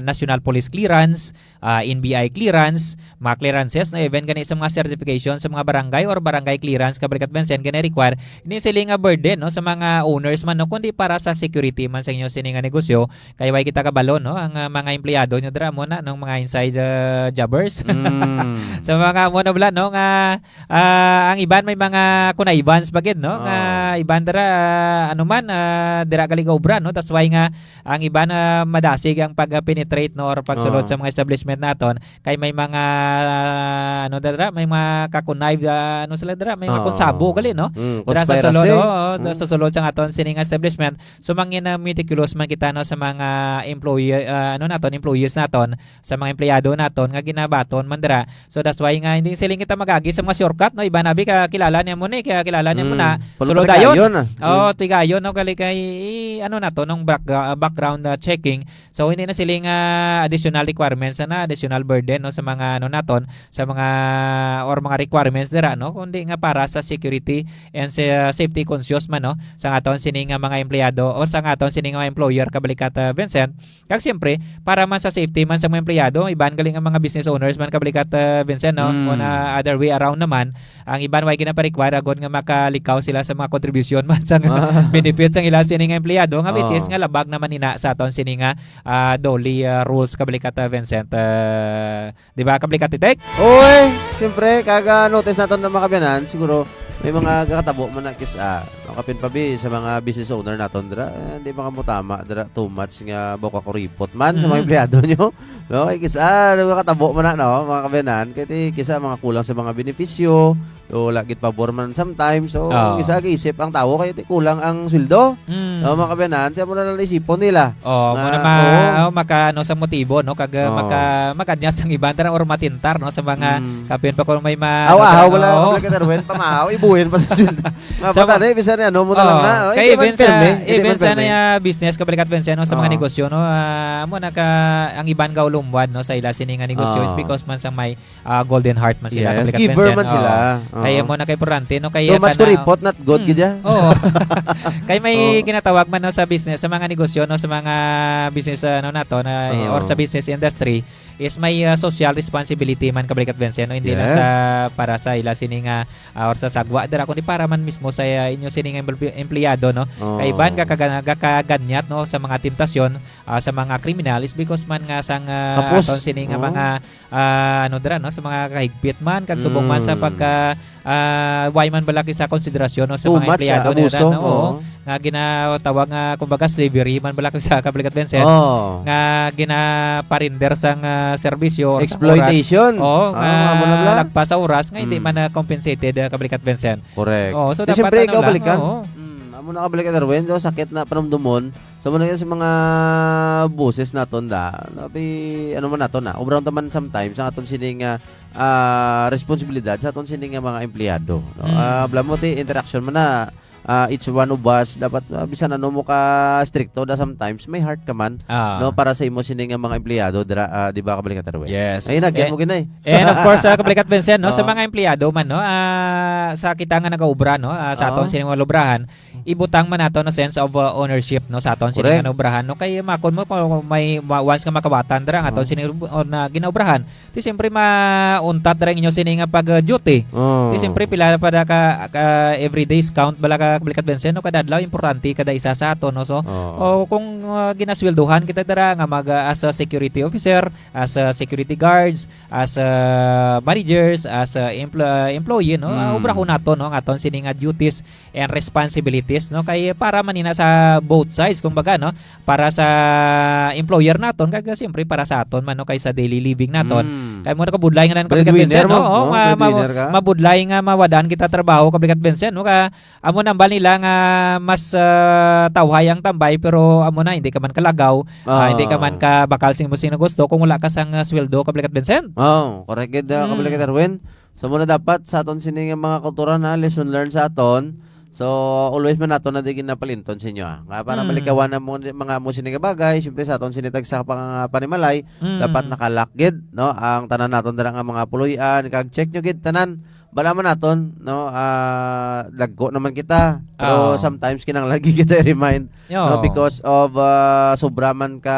national police clearance, ah, N B I clearance, mga clearances, no, even gani sa mga certification sa mga barangay or barangay clearance, kabalikat, Vincent, gina-require, hindi sila nga burden, no, sa mga owners man, no, kundi para sa security man sa inyo sini nga negosyo, kay way kita kabalo, no? Ang, ah, mga empleyado nyo dira mo na, nung mga inside, ah, jobbers. Mm. So, mga mo na bala, no? Nga, ah, ang iban may mga connivance pa gid, no? Nga Oh. iban dira, ah, ano man, ah, dira gali ka obra, no? That's why nga ang iban, ah, madasig ang pag-penetrate, no? Or pagsulod Oh. sa mga establishment naton. Kay may mga, ah, ano dira, may mga ka-connive, ah, ano sila dira, may mga Oh. konsabo gali, no? Mm, Dira sa conspiracy. sulod, oo, Mm. sa sulod sa aton sining establishment. So, mangin-, ah, meticulous man kita, no, sa mga employee, ah, ano naton, employees naton, sa mga empleyado naton nga ginabaton man dira. So, that's why nga hindi siling kita magagi sa mga shortcut, no? Iban abi ka kilala niya mo ni, kaya kilala niya mo Mm. na. Pero Sulod matigayon, dayon. ah. Oo, Mm. tigayon, no? Gali kay, i-, ano naton, nung backgra-, background, ah, checking. So, hindi na siling, ah, additional requirements na, additional burden, no, sa mga, ano naton, sa mga, or mga requirements dira, no? Kundi nga para sa security and sa safety conscious man, no, sa aton sini nga mga empleyado or sa aton sini nga mga employer, kabalikat, ah, Vincent. Kag siyempre, para man sa safety man sa mga empleyado, iban gali nga mga business owners man, kabalikat, ah, Vincent, no? Mm. O na other way around naman, ang iban way gina-require agod nga makalikaw sila sa mga contribution man sa Ah. benefits sang ila sini nga empleyado, nga which is Oo. nga labag naman ina sa aton sini nga, ah, DOLE, ah, rules, kabalikat, ah, Vincent. Ah, Di ba, kabalikat, Titek? Oy, siyempre, kag, ah, notice naton na mga kabyanan, siguro may mga gakatabo man na kis-, ah, no, kapin pa bi sa mga business owner naton dira, eh, di ba kamo tama dira, too much nga baw kakuripot man sa mga Mm. empleyado nyo, no? Kay kis-, ah, nagakatabo man na, no, mga kabyanan, kay ti, kisa mga kulang sa mga benepisyo, o wala gid pabor man sometimes, so, Oo. kisa kaisip ang tawo kay ti kulang ang sweldo. Mm. No, mga kabyanan, ti amo na lang isipon nila. Oh, mo Nga, na ma-, oo. oh, maka, ano, sa motibo, no? Kag, uh, Oo. maka-, mag-anyat sang iban, tara, or matintar, no? Sa mga Mm. kapin pa kung may ma-, Aw, ano, ahaw, ano, wala, oo. Wala ka, Darwin, pamahaw, ibuhin pa sa sweldo. Nga, Sa bata ma-, na, eh, bisan ano, mo na lang Oo. na, oh, Kaya hindi man even sa, pirme, hindi even man sa pirme. na, uh, business, kabalikat, Vincent, no? Sa mga Oo. negosyo, no? Ah, amo na ka, ang iban gaulumwad, no? Sa ila sini nga negosyo is Oo. because man sa may ah, golden heart man sila, Yes, kabalikat giver Vincent. man Oo. sila. Oo. Kaya mo na kay importante, no? Kaya Too much kana-, kuripot, not good, Mm. gid, ah. Oo. Kay may Oo. ginatawag man, no, sa business, sa mga negosyo, no, sa mga business, ano, nato, na, Oo. or sa business industry, is may, ah, social responsibility man, kabalikat Vincent, no? Hindi lang Yes. sa, para sa ila sini nga, ah, or sa sagwa dira, kundi para man mismo sa, ah, inyo sini nga emple-, empleyado, no? Oo. Kay ban gakaga-, gakaganyat, no, sa mga temptasyon, ah, sa mga kriminal is because man nga sang, ah, Kapos. aton sini nga Oo. mga ah, ano dira, no, sa mga kahigpit man, kag subong man sa Mm. pagka, ah, way man bala sa konsiderasyon, no, sa Too mga much, empleyado ah, nila, abuso, no, oo. nga ginatawag nga, kumbaga, slavery man bala sa kabalikat Vincent, Oo. nga ginaparinder sang, ah, serbisyo or sa Exploitation. oras. Oo, Ah, nga amo na bala. lagpas sa oras, nga hindi Mm. man na compensated, ah, kabalikat Vincent. Correct. Oo, so Di, dapat siyempre, ano ikaw, lang, balikan. oo. Mm, amo na kabalikat, Erwin. So, sakit na panumdumon. Sa mga, sa mga boses naton da, nabi, ano man naton na, obrahon ta man sometimes ang aton sining, ah, ah, responsibilidad sa aton sining nga mga empleyado, no? Mm. Ah, bala mo ti interaction man na, ah, each one of us dapat, ah, bisan ano mo ka stricto da sometimes may heart ka man, Ah. no, para sa imo sining nga mga empleyado dira, ah, di ba, kabalikat Erwin? Yes. Ay, nagyan Eh, mo gina eh. and of course, ah, kabalikat Vincent, no, sa Oo. mga empleyado man, no, ah, sa kita nga nagaobra, no, ah, sa aton Oo. sining mga lubrahan, ibutang man nato no sense of, uh, ownership, no, sa aton sini Correct. nga naobrahan, no, kay makon mo kung may ma-, once nga makawatan dira ang aton Oo. sini o na ginaobrahan, ti siyempre mauntat dira ang inyo sini nga pag, uh, duty. Oo. Ti siyempre pila pa da ka, ka everyday count bala ka balikat Vincent, no, kada adlaw importante kada isa sa aton, no, so Oo. o kung, uh, ginasweldohan kita dira nga mag, uh, as a security officer, as a security guards, as a managers, as a empl-, uh, employee, no, uh, Mm. obrahon nato, no, ang aton sini nga duties and responsibilities, no? Kay para man ina sa both sides, kumbaga, no? Para sa employer naton, kag siyempre para sa aton man, no? Kay sa daily living naton. Mm. Kay mo nakabudlay nga nan Breadwinner kabalikat Vincent, mo, no? Oo, no? ma-, ma-, Breadwinner ka. mabudlay nga mawadan kita trabaho, kabalikat Vincent, no? Ka, amo nang bali lang nga mas, ah, tawhay ang tambay, pero amo na, hindi ka man kalagaw, ah, Ah. hindi ka man kabakal sing mo sing gusto kung wala ka sang, ah, sweldo, kabalikat Vincent. Oh, correct gid, ah, Mm. kabalikat Erwin. So, muna dapat sa aton sini nga mga kultura na lesson learned sa aton, So, always man nato na di ginapalinton sa inyo, ah. Nga para Mm. malikawan na mo, mga mo sini nga bagay, siyempre sa aton sini tagsa pa nga panimalay, Mm. dapat nakalak gid, no? Ang tanan naton dira nga mga puloy-an, kag check nyo gid tanan. Bala man naton, no? Ah, dagko naman kita, pero Oo. sometimes kinahanglan gid kita i-remind, no? Yo. Because of, ah, sobra man ka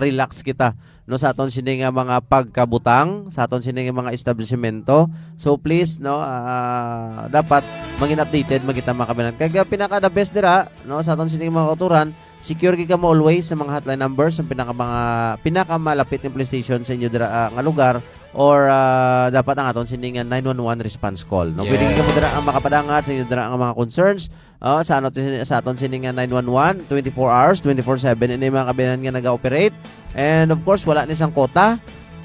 relax kita, no, sa aton sini nga mga pagkabutang, sa aton sini nga mga establishmento. So please, no, ah, dapat mangin updated man kita, mga kabanan. Kag, ah, pinaka the best dira, no, sa aton sini nga mga kauturan, secure gid kamo always sa mga hotline numbers, ang pinaka mga, pinakamalapit nga police station sa inyo dira, ah, nga lugar, or, ah, dapat ang aton sini nga nine one one response call, no? Pwede gid Yes. kamo dira ang makapadangat sa inyo dira nga mga concerns, ah, sa ano, sa aton sini nga nine one one, twenty-four hours, twenty-four seven, ini mga kabanan nga naga-operate. And of course, wala ni sang quota.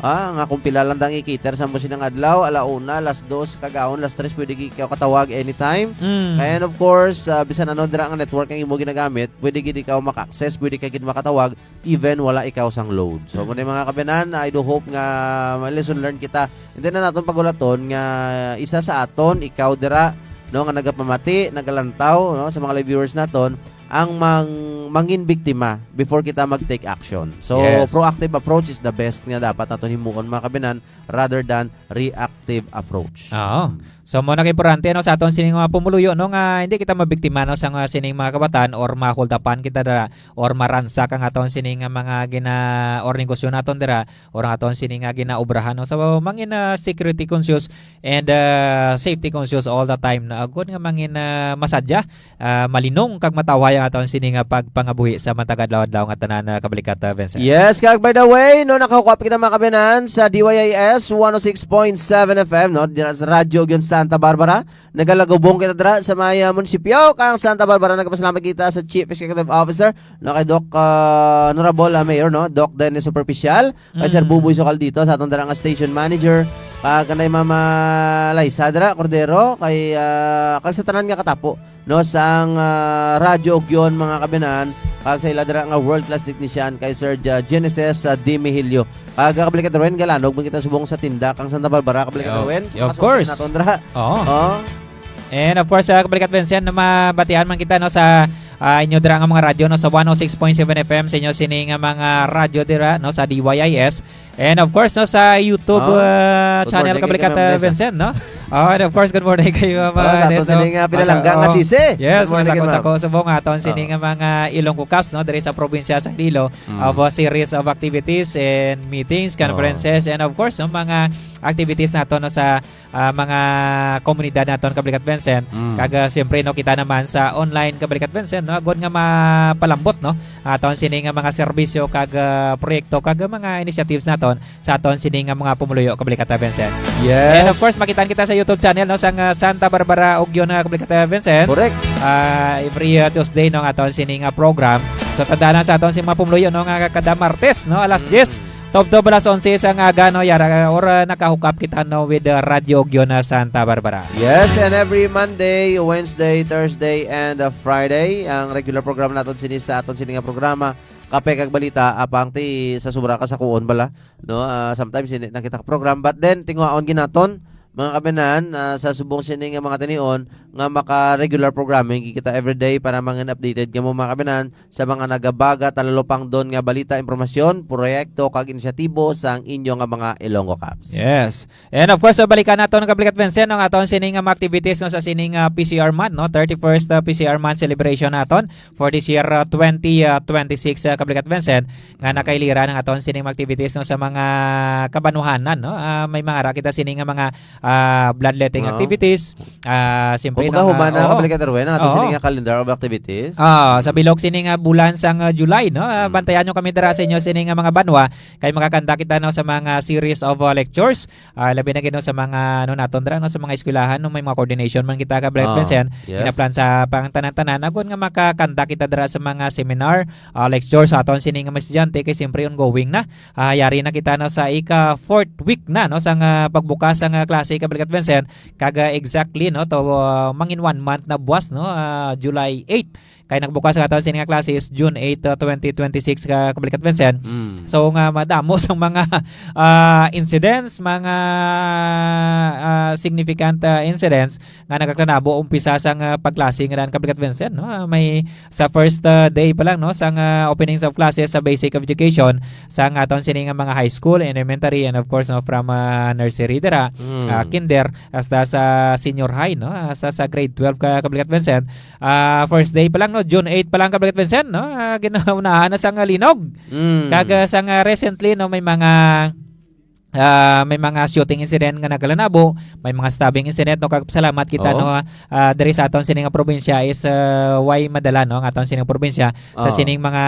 Ah, nga kung pila lang dang i-cater sa mo sining adlaw, ala una, alas dos, kagahon, alas tres, pwede gid ikaw katawag anytime. Mm. And of course, ah, bisan ano dira nga network ang imo ginagamit, pwede gid ikaw maka-access, pwede ka gid makatawag, even wala ikaw sang load. So, Mm. muna yung mga kabanan, I do hope nga ma-lesson learn kita. Hindi na naton pagulaton nga isa sa aton, ikaw dira, no, nga nagapamati, nagalantaw, no, sa mga live viewers naton, ang mang-, mangin biktima before kita mag-take action. So, Yes. proactive approach is the best nga dapat naton himuon, mga kabanan, rather than reactive approach. Oo. So, mo nag-importante, no, sa aton sining mga pumuluyo, no, nga hindi kita mabiktima, no, sa nga sining mga kabatan or mahuldapan kita dira or maransak ang aton sining nga mga gina-, or negosyo naton dira or ang aton sining nga ginaobrahan, no. So, mangin, ah, security conscious and, ah, safety conscious all the time, no. Agod nga mangin, ah, masadya, ah, malinong kag matawhay ang aton sini nga pagpangabuhi sa matag adlaw-adlaw nga tanan, ah, Kabalikat, ah, Vincent. Yes, kag by the way, no, nakahukwap kita, mga kabanan, sa D Y I S one oh six point seven F M, no, dira sa Radyo Ugyon Santa Barbara. Nagalagubong kita dira sa may, ah, munisipyo kang Santa Barbara. Nagpasalamat kita sa Chief Executive Officer, no, kay Doc, ah, Honorable, ah, Mayor, no, Doc Dennis Superficial, kay Sir Mm. Buboy Socaldito, sa atong dira nga station manager, kag kanay Mama Liza dira Cordero, kay, ah, kag sa tanan nga katapo, no, sang, ah, Radyo Ugyon, mga kabanan, kag sa ila dira nga world class technician kay Sir Ja-, Genesis, ah, Dimihilio. Kag, ah, Kabalikat Erwin, galanog man kita subong sa tinda kang Santa Barbara, Kabalikat Yo, Erwin, sa yo, of mga sulti course. naton dira. Oo. Oh. And of course, ah, Kabalikat Vincent, na mabatian man kita, no, sa, ah, inyo dira nga mga radyo, no, sa one oh six point seven F M sa inyo sini nga mga radyo dira, no, sa D Y I S. And of course, no, sa YouTube, Oh. ah, Good channel, morning, Kabalikat, Ma'am ah, Nessa. Vincent, no? Oh, and of course, good morning kayo, Oh, Ma'am sa aton Nessa. sini nga pinalanggam nga Oh. sisi. Yes, Good morning, mga ma'am. Sako-sako subong aton sini Oh. nga mga Ilonggo Caps, no, diri sa probinsya sa Iloilo, Mm. of a series of activities and meetings, Oh. conferences, and of course, no, mga activities nato, no, sa, ah, mga komunidad naton, Kabalikat Vincent. Mm. Kag, ah, siyempre, no, kita naman sa online, Kabalikat Vincent, no, agod nga mapalambot, no, aton sini nga mga serbisyo kag, ah, proyekto kag mga initiatives naton sa aton sini nga mga pumuluyo, Kabalikat Vincent. Yes. And of course, makitaan kita sa YouTube channel, no, sang, ah, Santa Barbara Ugyon, ah, Kabalikat Vincent. Correct. Ah, every, ah, Tuesday, no, ang aton sini nga program. So, tandaan sa aton sini mga pumuluyo, no, nga kada Martes, no, alas Mm. diyes, tubtob alas onse sang aga, no, yara, or, ah, nakahook up kita, no, with, ah, Radyo Ugyon, ah, Santa Barbara. Yes, and every Monday, Wednesday, Thursday, and, ah, Friday, ang regular program naton sini sa aton sini nga programa, Kape kag Balita, apang ti sa sobra ka sa kuon bala, no? Ah, sometimes hindi na kita ka program, but then, tinguhaon ginaton, mga kabanan, ah, sa subong sini nga mga tinion, nga maka-regular programming kita everyday para mangin updated kamo, mga kabanan, sa mga nagabaga, talalupangdon nga balita, impormasyon, proyekto, kag inisyatibo sang inyo nga mga Ilonggo Caps. Yes. And of course, so balikan nato, Kabalikat Vincent, ang aton sining, um, activities, no, sa sining, uh, P C R month, no, thirty-first, uh, P C R month celebration naton for this year, uh, twenty, uh, twenty-six, uh, Kabalikat Vincent, nga nakailiran ang aton sining activities, no, sa mga kabanuhanan, no. Uh, may mga ra kita sining nga mga, uh, bloodletting Oo. activities. Ah, siyempre, Kumbaga, no, nga, human na, oo. Kabalikat Erwin, ang aton Oo. sining nga calendar of activities. Ah, sa bilog sining nga bulan sang, ah, July, no? Ah, Mm. bantayan nyo kami dira sa inyo sining nga mga banwa, kay makakanta kita, no, sa mga series of, ah, lectures. Ah, labi na gid, no, sa mga, ano, naton dira, no, sa mga eskwelahan, no, may mga coordination man kita, Kabalikat Ah, Vincent. Yes. Ginaplan sa pangtanan-tanan, agod nga makakanta kita dira sa mga seminar, ah, lecture sa aton sining nga mga estudyante, kay siyempre ongoing na. Ah, yari na kita, no, sa ika fourth week na, no, sang, ah, pagbukas sang, ah, klase, Kabalikat Vincent. Kag, ah, exactly, no, to, ah, mangin one month na buwas, no, ah, July eight. Kay nagbukas ang aton sini nga klase is June eight, ah, twenty twenty-six, ka, Kabalikat Vincent. Mm. So, nga madamo sang mga, ah, incidents, mga, ah, significant, ah, incidents nga nagakakanabo umpisa sang, ah, pagklase nga daan, Kabrigat Vincent, no? Ah, may sa first, ah, day pa lang, no, sang, ah, openings of classes sa Basic of Education sang aton sini nga mga high school, elementary, and of course, no, from, ah, nursery dira, Mm. ah, kinder, hasta sa senior high, no, hasta sa grade twelve, ka, Kabrigat Vincent. Ah, first day pa lang, no, June eight pa lang, Kabrigat Vincent, no, ah, ginaunahan na sang linog. Mm. Kag, ah, sang, ah, recently, no, may mga ah, may mga shooting incident nga nagalanabo, may mga stabbing incident, no, kag salamat kita, Oo. no, ah, diri sa aton sining nga probinsya is, ah, way madala, no, ang aton sining probinsya sa Oo. sining mga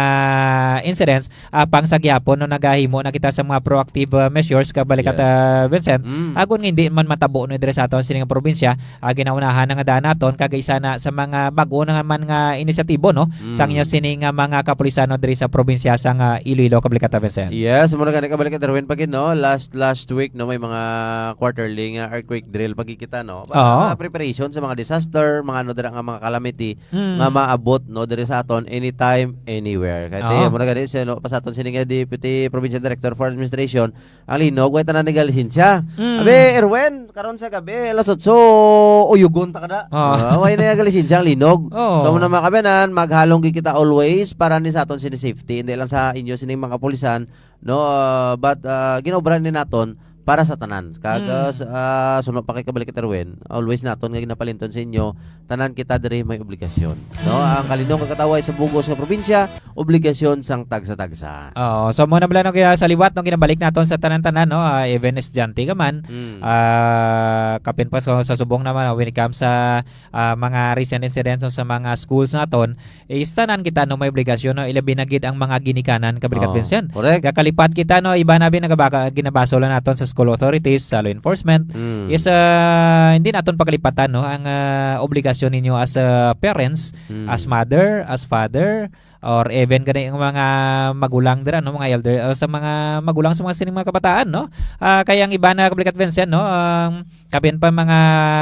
incidents, apang sa gihapon, no, nagahimo na kita sa mga proactive, ah, measures, kabalikat, Yes. ah, Vincent, Mm. agon nga hindi man matabo, no, diri sa aton sining nga probinsya, ah, ginaunahan na nga daan naton, kag isa na sa mga bag-o na man nga inisyatibo, no, sa Mm. inyo sini nga mga kapulisan, no, diri sa probinsya sang, ah, Iloilo, kabalikat, Vincent. Yes, muna gani, kabalikat, Erwin, pa gid, no, last, last week, no, may mga quarterly nga earthquake drill pa gid kita, no. Para Oo. mga preparation sa mga disaster, mga ano dira nga mga calamity Mm. nga maabot, no, diri sa aton anytime, anywhere. Kaya Oo. tayo, muna gani, sa, no, pa sa aton sini nga Deputy Provincial Director for Administration, ang linog, way tanan nagalisensya. Mm. Abi, Erwin, karon sa gabi, alas otso, uyugon ta kada. Ah. Ah, way na nagalisensya ang linog. Oo. So, muna mga kabanan, maghalong gid kita always para ni sa aton sini safety. Hindi lang sa inyo sining mga kapulisan, no? Ah, but, ah, ginaobra ni naton para sa tanan. Kag, Mm. ah, s-, ah, suno pa kay kabalik, Erwin, always naton nga ginapalinton sa inyo, tanan kita diri may obligasyon. No? Ang kalinog nga katawo ay sa bugos nga probinsya, obligasyon sang tagsa-tagsa. Oo. So, muna bala, no, kaya sa liwat, no, ginabalik naton sa tanan-tanan, no, ah, even estudyante ka man, Mm. ah, kapin pa sa, sa subong naman, no, when it comes sa, ah, mga recent incidents, no, sa mga schools naton, is tanan kita, no, may obligasyon, no, ilabi na gid ang mga ginikanan, kabalikat, Oo. Vincent. Correct. Gakalipat kita, no, iba na bi nagabaka-, ginabasol na naton sa school authorities, sa law enforcement, Mm. is, ah, hindi naton pakalipatan, no, ang, ah, obligasyon ninyo as, ah, parents, Mm. as mother, as father, or even gani ang mga magulang dira, no, mga elder, o sa mga magulang sa mga sining mga kabataan, no? Ah, kay ang iba na, kabalikat, Vincent, no, ang kapin pa mga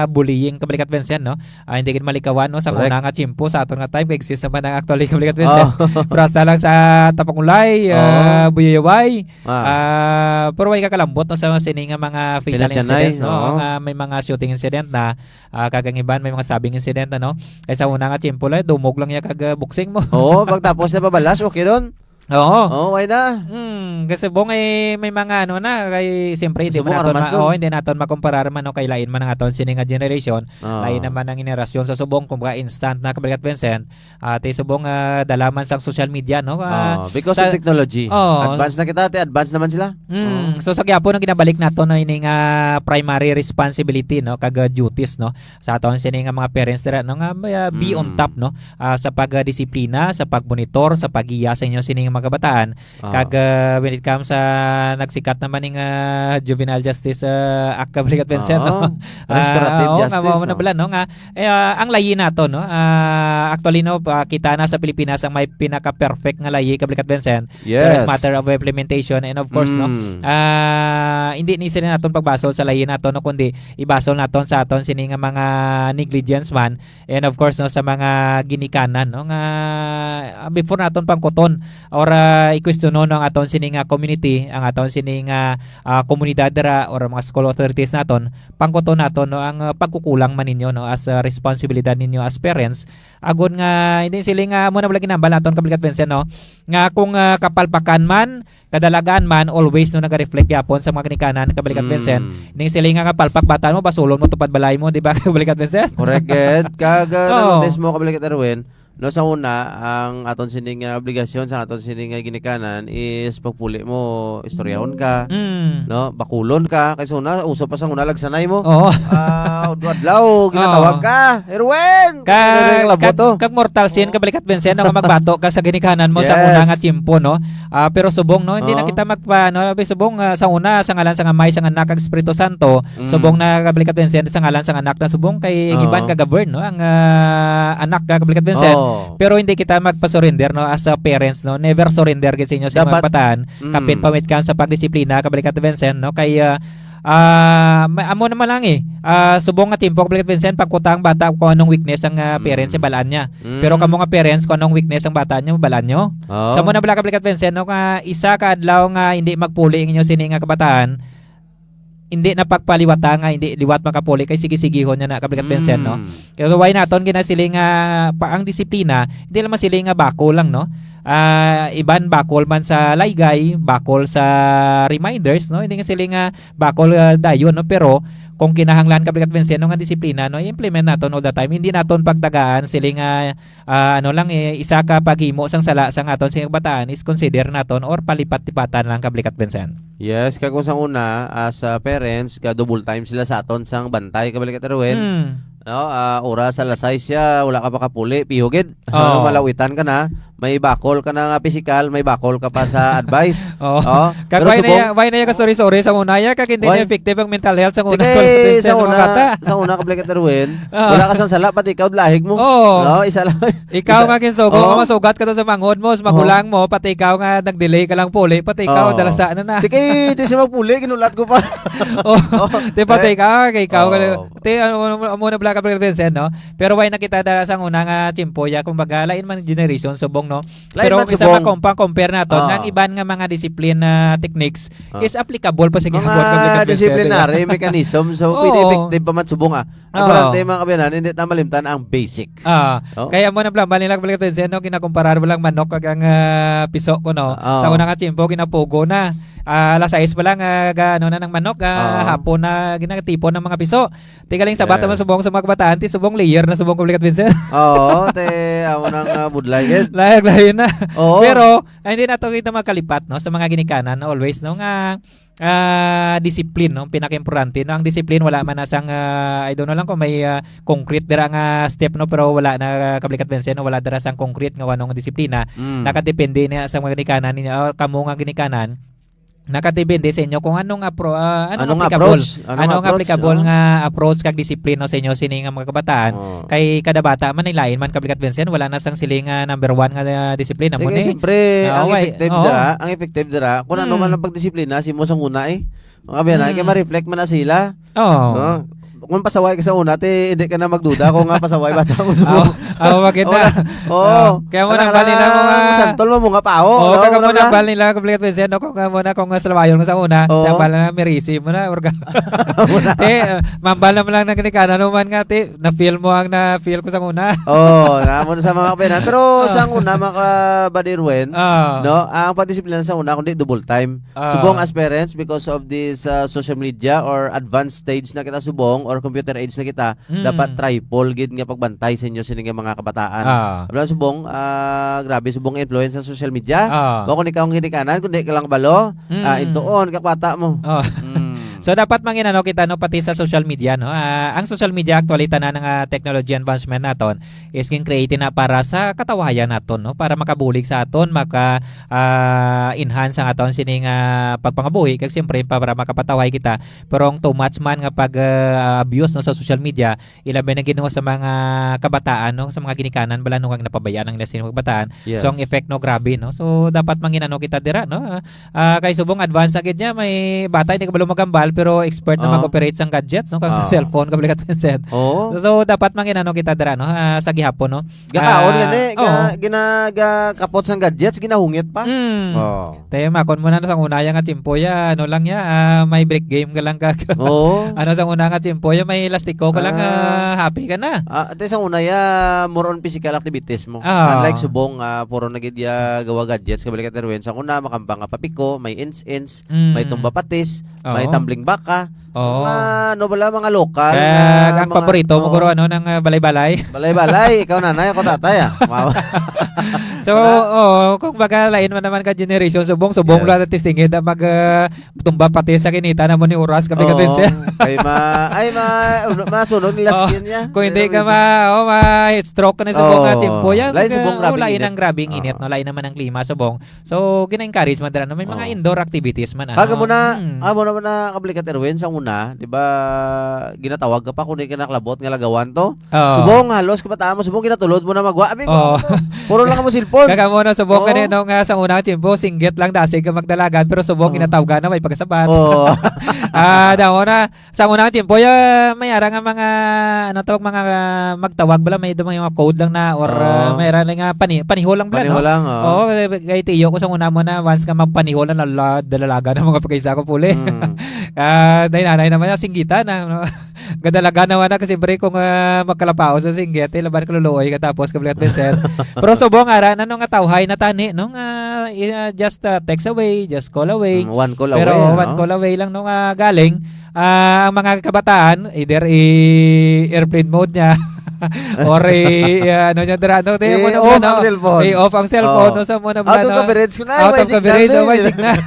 bullying, kabalikat, Vincent, no? Ah, hindi gid malikawan, no, sa Correct. una nga tiyempo, sa aton nga time, kay exist naman ang actually, kabalikat, Vincent. Oh. Pero hasta lang sa tapangulay, ah, Oo. buyuyaway, Ah. ah, pero way kakalambot, no, sa sini nga mga fatal Pinatyanay, incidents, no, oo. nga may mga shooting incident na, ah, kag ang iban, may mga stabbing incident, ano? Kay sa una nga tiyempo lang, dumog lang ya kag, ah, boxing mo. Oo, pagtapos na pabalas, okay ron. Oo. Oo, okay na. Hmm, kasi subong, eh, may mga ano na, kay siyempre, hindi Subong man naton armas ma-, nun. Oo, hindi naton makumparar man, no, kay lain man ang aton sini nga generation, Oo. lain naman ang generasyon sa subong, kumbaga instant na, kabalikat, Vincent, ah, ti subong, ah, dala man sang social media, no? Ah, Oo, because sa of technology. Oo. Advance na kita, ti advance naman sila. Mm, Oo. so sa gyapon ang ginabalik nato, no, ini nga primary responsibility, no, kag, ah, duties, no, sa aton sini nga mga parents dira, no, nga, ah, be on Mm. top, no, ah, sa pagdisiplina, sa pagmonitor, sa paggiya sa inyo sini nga mga kabataan. Oo. Kag, ah, when it comes sa nagsikat naman ning, ah, Juvenile Justice, ah, Act, kabalikat, Vincent, no? Oo. Restorative Ah, oo, nga, justice, mao na no? bala, no, nga, eh, ah, ang layi nato, no? Ah, actually, no, pa, kita na sa Pilipinas ang may pinaka-perfect nga layi, kabalikat, Vincent. Pero it's Yes. matter of implementation and of course, no, Mm. ah, hindi ni sila naton pagbasol sa layi nato, no, kundi ibasol naton sa aton sini nga mga negligence man, and of course, no, sa mga ginikanan, no, nga, ah, before naton pangkuton or, ah, i-questionon, no, ang aton sini nga community, ang aton sini nga, ah, komunidad dira or mga school authorities naton, pangkuton naton, no, ang, ah, pagkukulang man ninyo, no, as, ah, responsibilidad ninyo as parents, agon nga, hindi sila nga, amo na wala ginambal naton, kabalikat, Vincent, no, nga kung, ah, kapalpakan man, kadalagan man, always, no, naga-reflect gyapon sa mga ginikanan, kabalikat, Mm. Vincent. Ning sila nga kapalpak, bata mo, basulon mo, tupad balay mo, di ba, kabalikat, Vincent? Correct, gid. Kag, ah, Oo. na-notice mo, kabalikat, Erwin, no, sa una, ang aton sining, ah, obligasyon sa aton sining, ah, ginikanan is pagpuli mo, istoryahon ka, Mm. no, bakulon ka, kay sa una, uso pa sa una, lagsanay mo. Oo. Ah, adlaw-adlaw, ginatawag Oo. ka. Erwin! Ka-, Kaya na rin labot, kag, oh. kag mortal sin, kabalikat, Vincent, no, nga magbato ka sa ginikanan mo sa Yes. una nga tiyempo, no? Ah, pero subong, no, hindi na Oo. kita magpa-, ano, abi, subong, ah, sa una, sa ngalan sa Amay, sa Anak, kag Espiritu Santo, Mm. subong na kabalikat, Vincent, sa ngalan sa Anak na subong kay Oo. Giban ka govern, no, ang, ah, anak ka kabalikat, Vincent. Oo. Pero hindi kita magpa-surrender, no, as a parents, no, never surrender gid sa inyo sa mga Dapat, kabataan. Mm. Kapin pamit ka sa pagdisiplina, kabalikat, Vincent, no, kay, ah, ah, ma-, amo naman lang, eh. Ah, subong nga tiyempo, kabalikat, Vincent, pagkuta ang bata kung anong weakness ang, ah, parents, Mm. ibalaan niya. Pero Mm. kamo nga parents, kung anong weakness ang bata nyo, balaan nyo. Oo. Sa muna bala, kabalikat, Vincent, no, nga isa ka adlaw nga hindi magpuli ang inyo sini nga kabataan, hindi na pagpaliwata nga hindi liwat makapuli kay sige-sigihon niya na, Kabrigat Vincent, no? Mm. Kaya why naton ginasiling nga pa, ang disiplina, hindi lang masiling nga bakol lang, no? Ah, iban bakol man sa laygay, bakol sa reminders, no? Hindi nga siling nga bakol, ah, dayon, no? Pero kung kinahanglan, Kabrigat Vincent, no, nga disiplina, no, i-implement naton all the time. Hindi naton pagtagaan siling nga, ah, ano lang, eh, isa ka paghimo sang sala sang aton sing kabataan is consider naton or palipat-lipatan lang, Kabrigat Vincent. Yes, kag kung sa una, as, ah, parents, ga-double time sila sa aton sang bantay, Kabrigat Erwin. Hmm. No, ah, oras alas sais siya, wala ka pa kapuli, piho gid. Oo. Ano, malawitan ka na, may bakol ka na nga pisikal, may bakol ka pa sa advice. Oo. Oh, kag pero why na subong ya-, why na ya ka sorry-sorry sa una ya, kag hindi Why? na effective ang mental health sa una Sige, ko sa sa mga una, bata. sa una, Kabrigat Erwin, Oo. wala ka sang sala, pati ikaw, lahig mo. Oo. No, isa lang. Ikaw Isa nga ginsugo Oo. nga masugat ka to sa manghod mo, sa Oo. magulang mo, pati ikaw nga nag-delay ka lang puli, pati ikaw, Oo. dalasa na na. Sige, di siya magpuli, ginulat ko pa. Oh, Oo. di ba, Eh, te, ikaw, kay ikaw, Oo. te, ano, ano, ano, ano, Black April Vincent, no? Pero why na kita dala sa una nga tiyempo, ya, kumbaga, lain man generation, subong, no? Lain Pero man kung isa subong. pa, kung pa-compare nato, Ah. nga ang iban nga mga discipline, ah, techniques Ah. is applicable pa sa Mga gihapon, Black April Vincent, di ba? disciplinary mechanism, so, pwede Oo. effective pa man subong, ah. Oo. Importante, mga kabayan, hindi ta malimtan ang basic. Ah, Oh? kaya mo nang plambal nila, Black Vincent, no? Ginakumparar mo lang manok kag ang, ah, piso ko, no? Oo. Sa una nga tiyempo, ginapugo na. Ah, alas sais pa lang, ah, ga-, ano na ng manok, ah, Oo. hapon na ginatipon ng mga piso. Ti galing sabat Yes. naman subong sa mga kabataan, ti subong layer na subong, Kabrigat Vincent. Oo, te, amo nang, ah, budlay, gid. Layag-layo na. Oo. Pero, ay, hindi na to kita makalipat, no, sa mga ginikanan, no, always, no, nga, ah, discipline, no, pinakaimportante, no. Ang discipline, wala man na sang, ah, I don't know lang kung may, ah, concrete dira nga step, no, pero wala na, Kabrigat Vincent, no, wala dira sang concrete nga wanong disiplina. Mm. Nakadepende na sa mga ginikanan ninyo, ah, kamo nga ginikanan, nakadepende sa inyo kung anong apro-, ah, anong Anong applicable. approach? Anong Anong approach? applicable Oo. nga approach kag disiplina sa inyo sini nga mga kabataan? Oo. Kay kada bata man ay lain man, Kabrigat Vincent, wala na sang siling nga number one nga, ah, disiplina mo Sige, ni. siyempre, Ah, ang okay. effective Oo. dira, ang effective dira, kung ano Mm. man ang pagdisiplina, si mo sang una eh. Mga kabayan, kay Mm. ma-reflect man na sila. Oo. No? Kung pasaway ka sa una, ti, hindi ka na magduda kung nga pasaway bata mo sa Oo. Oo, bakit na? Oo. Oo. Kaya mo Wala nang ka bali na lang mga masantol mo, mga pao. Oo, No? kaya mo Wala nang na. bali na, Kabrigat Vincent, no? Kung, ah, mo na, kung, ah, salawayon ka sa una, Oo. kaya bala na, merisi mo na, or ka-, Mo na. Te, ah, mambal naman lang ng ginikanan, ano man nga, te, na-feel mo ang na-feel ko sa una. Oo, na mo na sa mga kabayan. Pero Oo. sa una, mga kabady Ruel, Oo. no? Ang pagdisiplina sa una, kundi double time. Ah. Subong as parents, because of this, uh, social media or advanced stage na kita subong or computer age na kita, Mm. dapat triple gid nga pagbantay sa inyo sini nga mga kabataan. Ah. Abla subong, ah, grabe subong influence sa social media. Ah. Wa ko ni kaong ginikanan, kundi ka lang balo, Mm. ah, intuon, kakwata mo. Ah. Mm. So, dapat manginano kita, no, pati sa social media, no? Ah, ang social media, actually, tanan nga technology advancement naton, is gin-create na para sa katawayan naton, no? Para makabulig sa aton, maka, ah, enhance ang aton sining, ah, pagpangabuhi, kag siyempre para makapataway kita. Pero ang too much man nga pag, ah, abuse, no, sa social media, ilabi na gid, no, sa mga kabataan, no, sa mga ginikanan bala, no, kag napabayaan ang ila sining mga kabataan. Yes. So ang effect, no, grabe, no. So dapat manginano kita dira, no. Ah, kay subong advance agad niya, may bata hindi kabalo magambal pero expert na Ah. mag-operate sang gadgets, no, kag sa Ah. cellphone, Kabrigat Vincent. Oo. So, dapat manginano kita dira, no, ah, sa gihapon, no. Gakaon Ah, gani, oo. ga-, gina-, gakapot sang gadgets, ginahungit pa. Mm. Oo. Tayo, makon mo na sa una ya nga tiyempo ya, ano lang ya, ah, may break game ka lang ka. Oo. Ano sa una nga tiyempo ya, may lastiko ka lang, Ah. ah, happy ka na. Ah, ate, sa una ya, more on physical activities mo. Ah. Unlike subong, ah, puro na gid ya gawa gadgets, kabalik ka, Terwin. Sa una, makambang nga papiko, may ins-ins, Mm. may tumba patis, may Oo. tumbling baka. Oo. Mga, ano bala, mga lokal Kag na ang mga, paborito mo, oo. guro, ano, ng, ah, balay-balay? Balay-balay, ikaw nanay, ako tatay, ah. Wow. So, Wala. oo, kung baga, lain man naman ka generation, subong, subong Yes. lang natin singit, ah, mag, ah, tumba pati sa kinita na mo ni oras, kami ka Oo. Vincent. Ay, ma-, ay, ma-, uno-, masunod nila Oo. skin niya. Kung hindi Pero ka ma-, oh, ma-heat stroke ka na subong Oo. nga tiyempo, yan, Lain mag, subong, ah, grabe oh, lain init. ang grabing init, Oo. no? Lain naman ang klima, subong. So, gina-encourage man dira, no? May mga Oo. indoor activities man, Aga ano? mo na, Mm. amo naman na kablikat, Erwin, sa una, di ba, ginatawag ka pa kung di ka nakalabot nga lagawan to? Oo. Subong, halos kabataan mo, subong, ginatulod mo na magwa. Abi, Oo. to. Puro lang mo cellphone. Kag amo na, subong, Oo. gani, no, nga sa unang tiyempo, singgit lang, dasig ka magdalagan, pero subong, Oo. ginatawgan na, may pagkasabat. Oo. Ah, daw na, Sa unang tiyempo, ya, may ara nga mga, ano tawag, mga, ah, magtawag bala, may mga code lang na, or, ah, Oo. may ara nga pani-, paniho lang bala, Paniho no? lang, oo. Oo, kay, kay tiyo ko sa una mo na, once nga magpaniho lang, lala-, dalalaga na mga pagkaisa ko puli. Mm. Ah, day nanay naman na singgitan na, no? Gadalagan naman na kasi, pre, kung, ah, magkalapaos sa singgit, eh, laban ka luluoy ka tapos, Kablikat Vincent. Pero subong ara na, no, nga tawhay na tani, no, nga, eh, ah, just, ah, text away, just call away. Mm, one call Pero away, one no? call away lang, no, nga galing. Ah, ang mga kabataan, either i-airplane mode niya, or i-, ah, ano niya, dira, no? Tayo mo na I-off ba, ang no? cellphone. I-off ang cellphone, Oo. no? Sa mo na ba, Out of no? coverage. Kung na, Out may of coverage, signal, oh, may eh. signal.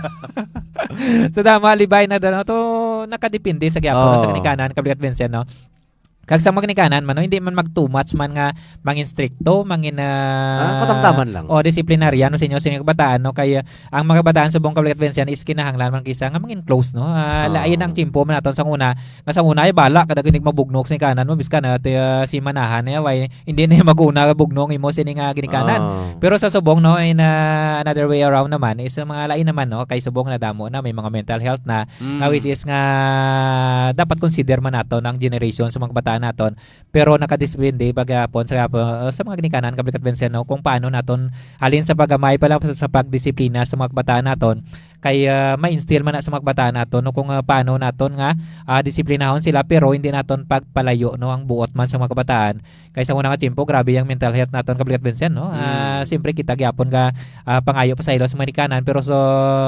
So, dama, libay na dano. To, nakadepende sa gyapon, no, sa Oo. ginikanan, Kablikat Vincent, no? Kag sa mga ginikanan man, no, hindi man mag too much man nga mangin strikto, mangin, Ah, ah, katamtaman lang. o disiplinaryan, no, sa inyo, sa inyong kabataan, no? Kay, ah, ang mga kabataan subong, Kablikat Vincent, is kinahanglan man kisa nga mangin close, no? Ah, Oo. lain ang tiyempo man naton sa una, nga sa una ay bala, kada ginig mabugnok sa ginikanan mo, bisan na, ti-, ah, si manahan, eh, way, hindi na yung mag-una bugnong imo sini nga ginikanan. Ah. Pero sa subong, no, in, ah, another way around naman, is ang mga lain naman, no, kay subong na damo na, may mga mental health na, Mm. nga which is nga dapat consider man naton ang generation sa mga kabataan naton. Pero nakadepende pa gyapon sa, uh, sa mga ginikanan, Kablikat Vincent, no, kung paano naton halin sa paggamay pa lang sa, sa pagdisiplina sa mga kabataan naton, kay, ah, ma-instill man na sa mga kabataan naton, no, kung, ah, paano naton nga, ah, disiplinahon sila, pero hindi naton pagpalayo, no, ang buot man sa mga kabataan. Kay sa una nga tiyempo, grabe ang mental health naton, Kablikat Vincent, no? Ah, Mm. siyempre, kita gyapon nga, ah, pangayo pa sa ilo sa mga ginikanan, pero so,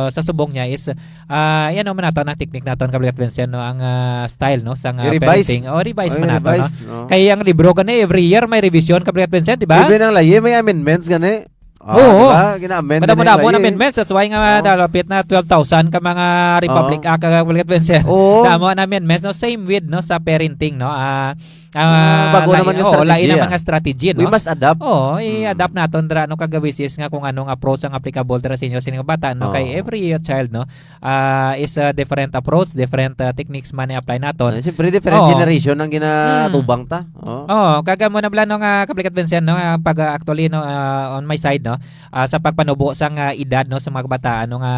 sa subong niya is, ah, yan naman naton ang technique naton, Kablikat Vincent, no? Ang, ah, style, no? Sa nga I-revise. parenting. O, revise Ay, man naton, no? revise, no? Kay ang libro gani, every year may revision, Kablikat Vincent, di ba? Even ang layi, may amendments gani. Ah, Oo. di ba? Gina-amend Madamo-damo na na yung layi. amendments. That's why nga Oo. nalapit na twelve thousand ka mga Republic Oo. Act, ka Republic Convention. Oo. Damo na amendments. No? Same with, no, sa parenting, no? Ah, ah, Ah, bago lain, naman yung oo, strategy, lain ang ah. mga strategy, We no? must adapt. Oo, Mm. i-adapt naton dira, no, kag which is nga kung anong approach ang applicable dira sa inyo, sa inyong bata, no? Kay Oo. every child, no, ah, is a different approach, different, ah, techniques man i-apply naton. Ah, siyempre, different Oo. generation ang ginatubang Mm. ta. Oo. Oo, kag amo na bala, no, nga Kablikat Vincent, no, nga pag, ah, actually, no, ah, on my side, no, ah, sa pagpanubo sang, ah, edad, no, sa mga kabataan, no, nga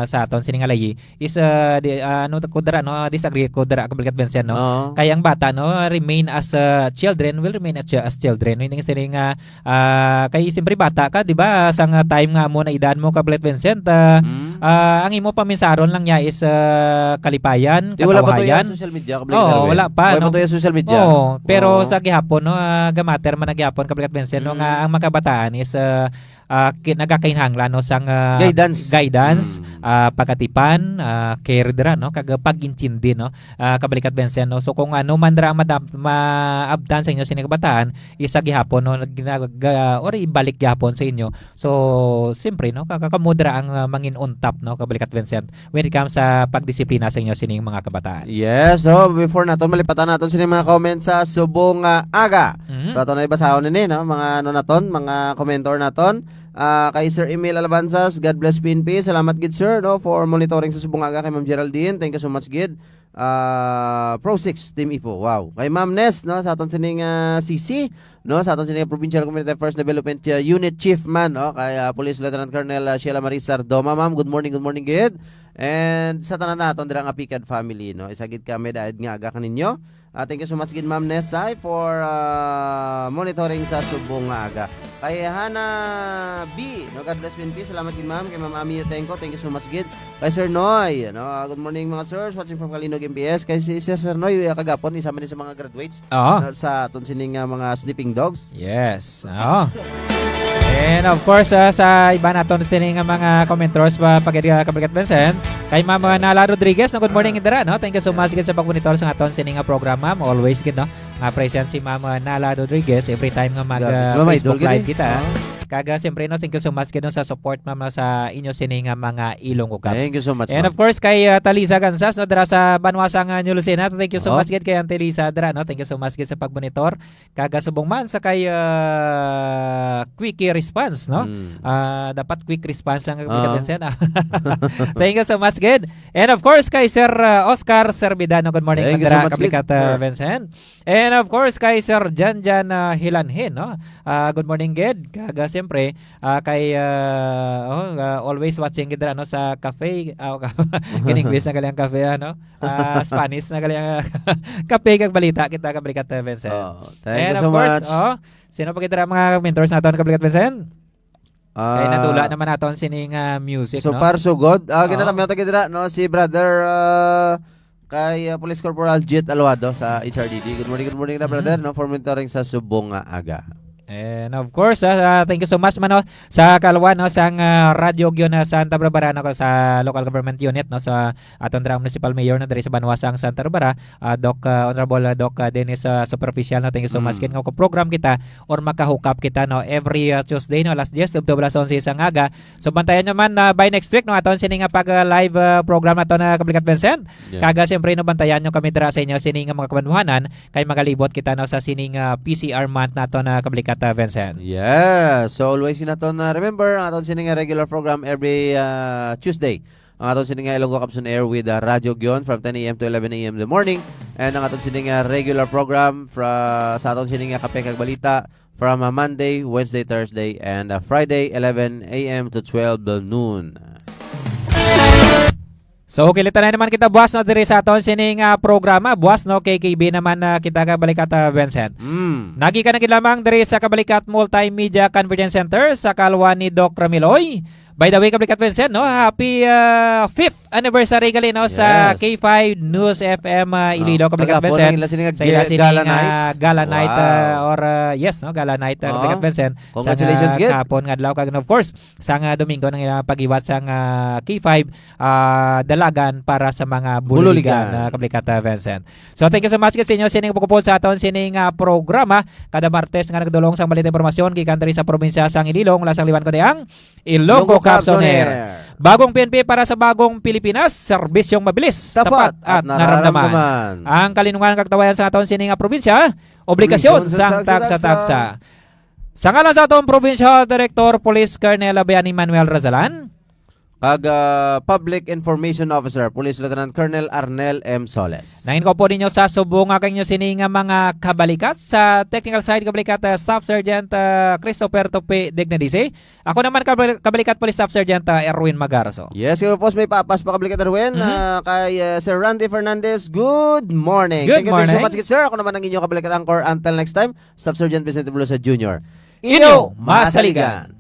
sa aton sini nga layi is, ah, di, ah, ano ko dira, no, disagree ko dira, Kablikat Vincent, no. Oo. Kay ang bata, no, remain as, ah, children, will remain as, as children. Hindi sini nga, ah, kay siyempre bata ka, di ba? Sa nga time nga mo na edad mo, Kablikat Vincent, ah, Mm. ah, ang imo paminsaron lang niya is, ah, kalipayan, Di, wala pa to yung katawahayan. social media, Kablikat Oo, Arwin. wala pa, Wala pa no? to yung social media. Oo, pero Oo. sa gihapon, no, ah, gamatter man na gihapon, Kablikat Vincent, no, nga Mm. ang mga kabataan is, ah, ah, ki-, nagakakinahanglan, no, sang, ah, Guidance. guidance, Mm. ah, pagkatipan, ah, care dira, no, kag pag-intindi, no, ah, Kablikat Vincent, no. So, kung ano man dira ang madam-, maabtan sa inyo sini kabataan, isa gihapon, no, nag-, nag-, ah, or ibalik gihapon sa inyo. So, siyempre, no, kaka-, kamo dira ang, ah, mangin on top, no, Kablikat Vincent, when it comes sa pagdisiplina sa inyo sining mga kabataan. Yes, so before naton malipatan naton sining mga comments sa subong nga aga. Mhm. So ato na ibasahon ini, no, mga ano naton, mga commenter naton. Ah, kay Sir Emil Alabanzas, "God bless P N P." Salamat gid, sir, no, for monitoring sa subong nga aga kay Ma'am Geraldine. Thank you so much gid. Ah, Pro six, Team Ipo. Wow. Kay Ma'am Ness, no, sa aton sining, ah, C C, no, sa aton sining Provincial Community Affairs Development, ah, Unit Chief man, no, kay, ah, Police Lieutenant Colonel, ah, Sheila Marie Sardoma. Ma'am, good morning, good morning gid. And sa tanan naton dira nga Pikad family, no, isa gid kami daid nga aga kaninyo. Ah, thank you so much gid, Ma'am Ness, ay, for, ah, monitoring sa subong nga aga. Kay Hana B, no, God bless P N P. Salamat gid, ma'am. Kay Ma'am Ami Yutenco, thank you so much gid. Kay Sir Noy, no, ah, good morning, mga sirs. Watching from Kalinog M P S. Kay si Sir, Sir Noy, ah, kagapon, isa man ni sa mga graduates, Oo. no, sa aton sining, ah, mga Sleeping Dogs. Yes. Oo. And of course, ah, sa iba naton sini nga mga commenters pa, pagid, ah, Kabrigat Vincent, kay Ma'am, ah, Nala Rodriguez, no, good morning, Indira, no? Thank you so much gid sa pagmonitor sa aton sini nga program, ma'am. Always gid, no? Nga present si Ma'am, ah, Nala Rodriguez every time nga mag, Grabe, ah, si Ma'am Facebook Idol gid Live eh. kita. Oo. Kag, ah, siyempre, no, thank you so much gid, no, sa support, ma'am, no, sa inyo sini nga mga Ilonggo Cups. Thank you so much, And ma'am. of course, kay, ah, Talisa Gansas, no, dira sa banwa sang, ah, New Lucena, thank you so Oo. much gid kay Auntie Lisa dira, no? Thank you so much gid sa pagmonitor. Kag, ah, subong man sa kay, ah, quickie response, no? Mm. Ah, dapat quick response lang ang Oo. Kabigat Vincent, ah. Thank you so much gid. And of course, kay Sir, ah, Oscar Servidano, good morning, Thank you so Andra much gid, Kabigat, ah, sir. Vincent. And of course, kay Sir Janjan, ah, Hilanhin, no? Ah, good morning gid. Kag, ah, siyempre, ah, kay, ah, oh, ah, always watching gid ra, no, sa cafe. Ah, in English na gali ang cafe, ano? Ah, Spanish na gali ang kape kag balita kita, Kabrigat, ah, Vincent. Oh, thank And you of so course, much. oh, sino pa kita ang mga mentors naton, Kabrigat Vincent? Kay Ah, nadula naman naton sining, ah, music, so no? far, so good. Ah, Oh. ginatamyaw ta gid ra, no? Si Brother, ah, Kay, ah, Police Corporal Jet Alwado sa H R D D. Good morning, good morning na, Mhm. brother, no, for monitoring sa subong nga aga. And of course, ah, ah, thank you so much man, no, sa kalwan, no, sang, ah, Radyo Gyon, ah, Santa Barbara, no, sa local government unit, no, sa aton dira municipal mayor, no, diri sa banwa sang Santa Barbara, ah, Doc, ah, Honorable, ah, Doc, ah, Dennis, ah, Superficial, no, thank you so much. Mm. Kit nga ko program kita or makahook up kita, no, every, ah, Tuesday, no, alas diyes, tubtob alas onse sang aga. So, bantayan nyo man, ah, by next week, no, aton sini nga pag, ah, live, ah, program nato na Kablikat Vincent. Yeah. Kag, ah, siyempre, no, bantayan nyo kami dira sa inyo sini nga mga kabanwahanan kay magalibot kita, no, sa sini nga P C R month nato na Kablikat, ah, Vincent. Yeah. So, always nato na remember ang aton sini nga regular program every, ah, Tuesday. Ang aton sini nga Ilonggo Caps on Air with, ah, Radyo Gyon from ten A M to eleven A M in the morning. And ang aton sini nga regular program fra-, sa aton sini nga Kape kag Balita from, ah, Monday, Wednesday, Thursday, and, ah, Friday, eleven A M to twelve noon. So, kilitanan naman kita, boss, no, diri sa aton sining, ah, programa. Boss, no, K K B naman, ah, kita kabalikat, ah, Vincent. Mm. Nagikan na gid lamang diri sa Kabalikat Multimedia Conference Center sa kalwa ni Doc Ramiloy. By the way, kabalikat Vincent, no, happy, ah, fifth anniversary gali, no, sa Yes. K five News F M, ah, Ah, Iloilo, kabalikat kagahapon Vincent. Ang ila sining Sa ila ga-, sining, gala night. ah, gala night, Wow. ah, or, ah, yes, no, gala night, ah, Oo. kabalikat Vincent. Congratulations, Sa gid. kahapon nga adlaw, kag, and of course, sa nga Domingo nang ila paghiwat sa nga K five, ah, dalagan para sa mga Bululigan. Bululigan, ah, kabalikat, ah, Vincent. So, thank you so much gid sa inyo sining pagkupod sa aton sining, ah, programa kada Martes nga nagdulong sang balita, impormasyon gikan diri sa probinsya sang Iloilo, mula sang liwan ko ang Ilonggo Caps on Air. Bagong P N P para sa bagong Pilipinas, serbisyong mabilis, Tapat tapat, at at nararamdaman. nararamdaman. Ang kalinungan kag tawayan sa aton sining nga probinsya, obligasyon Obligasyon sang sang tagsa-tagsa. tagsa-tagsa. Sa ngalan sa aton Provincial Director Police Colonel Abayani Manuel Razalan. Kag, ah, Public Information Officer, Police Lieutenant Colonel Arnel M Soles. Nangin ko po ninyo sa subong nga kanyo sini nga mga kabalikat. Sa technical side, kabalikat, ah, Staff Sergeant, ah, Christopher Tupi Dignadisi. Ako naman, kabal-, kabalikat Police Staff Sergeant, ah, Erwin Magarzo. Yes, kay po may papas pa, kabalikat Erwin, Mhm. ah, kay, ah, Sir Randy Fernandez. Good morning. Good Thank you, thank you so morning. much, sir. Ako naman ang inyong kabalikat anchor. Until next time, Staff Sergeant Vicente Bulosa Junior. Inyo Inyo masaligan. masaligan.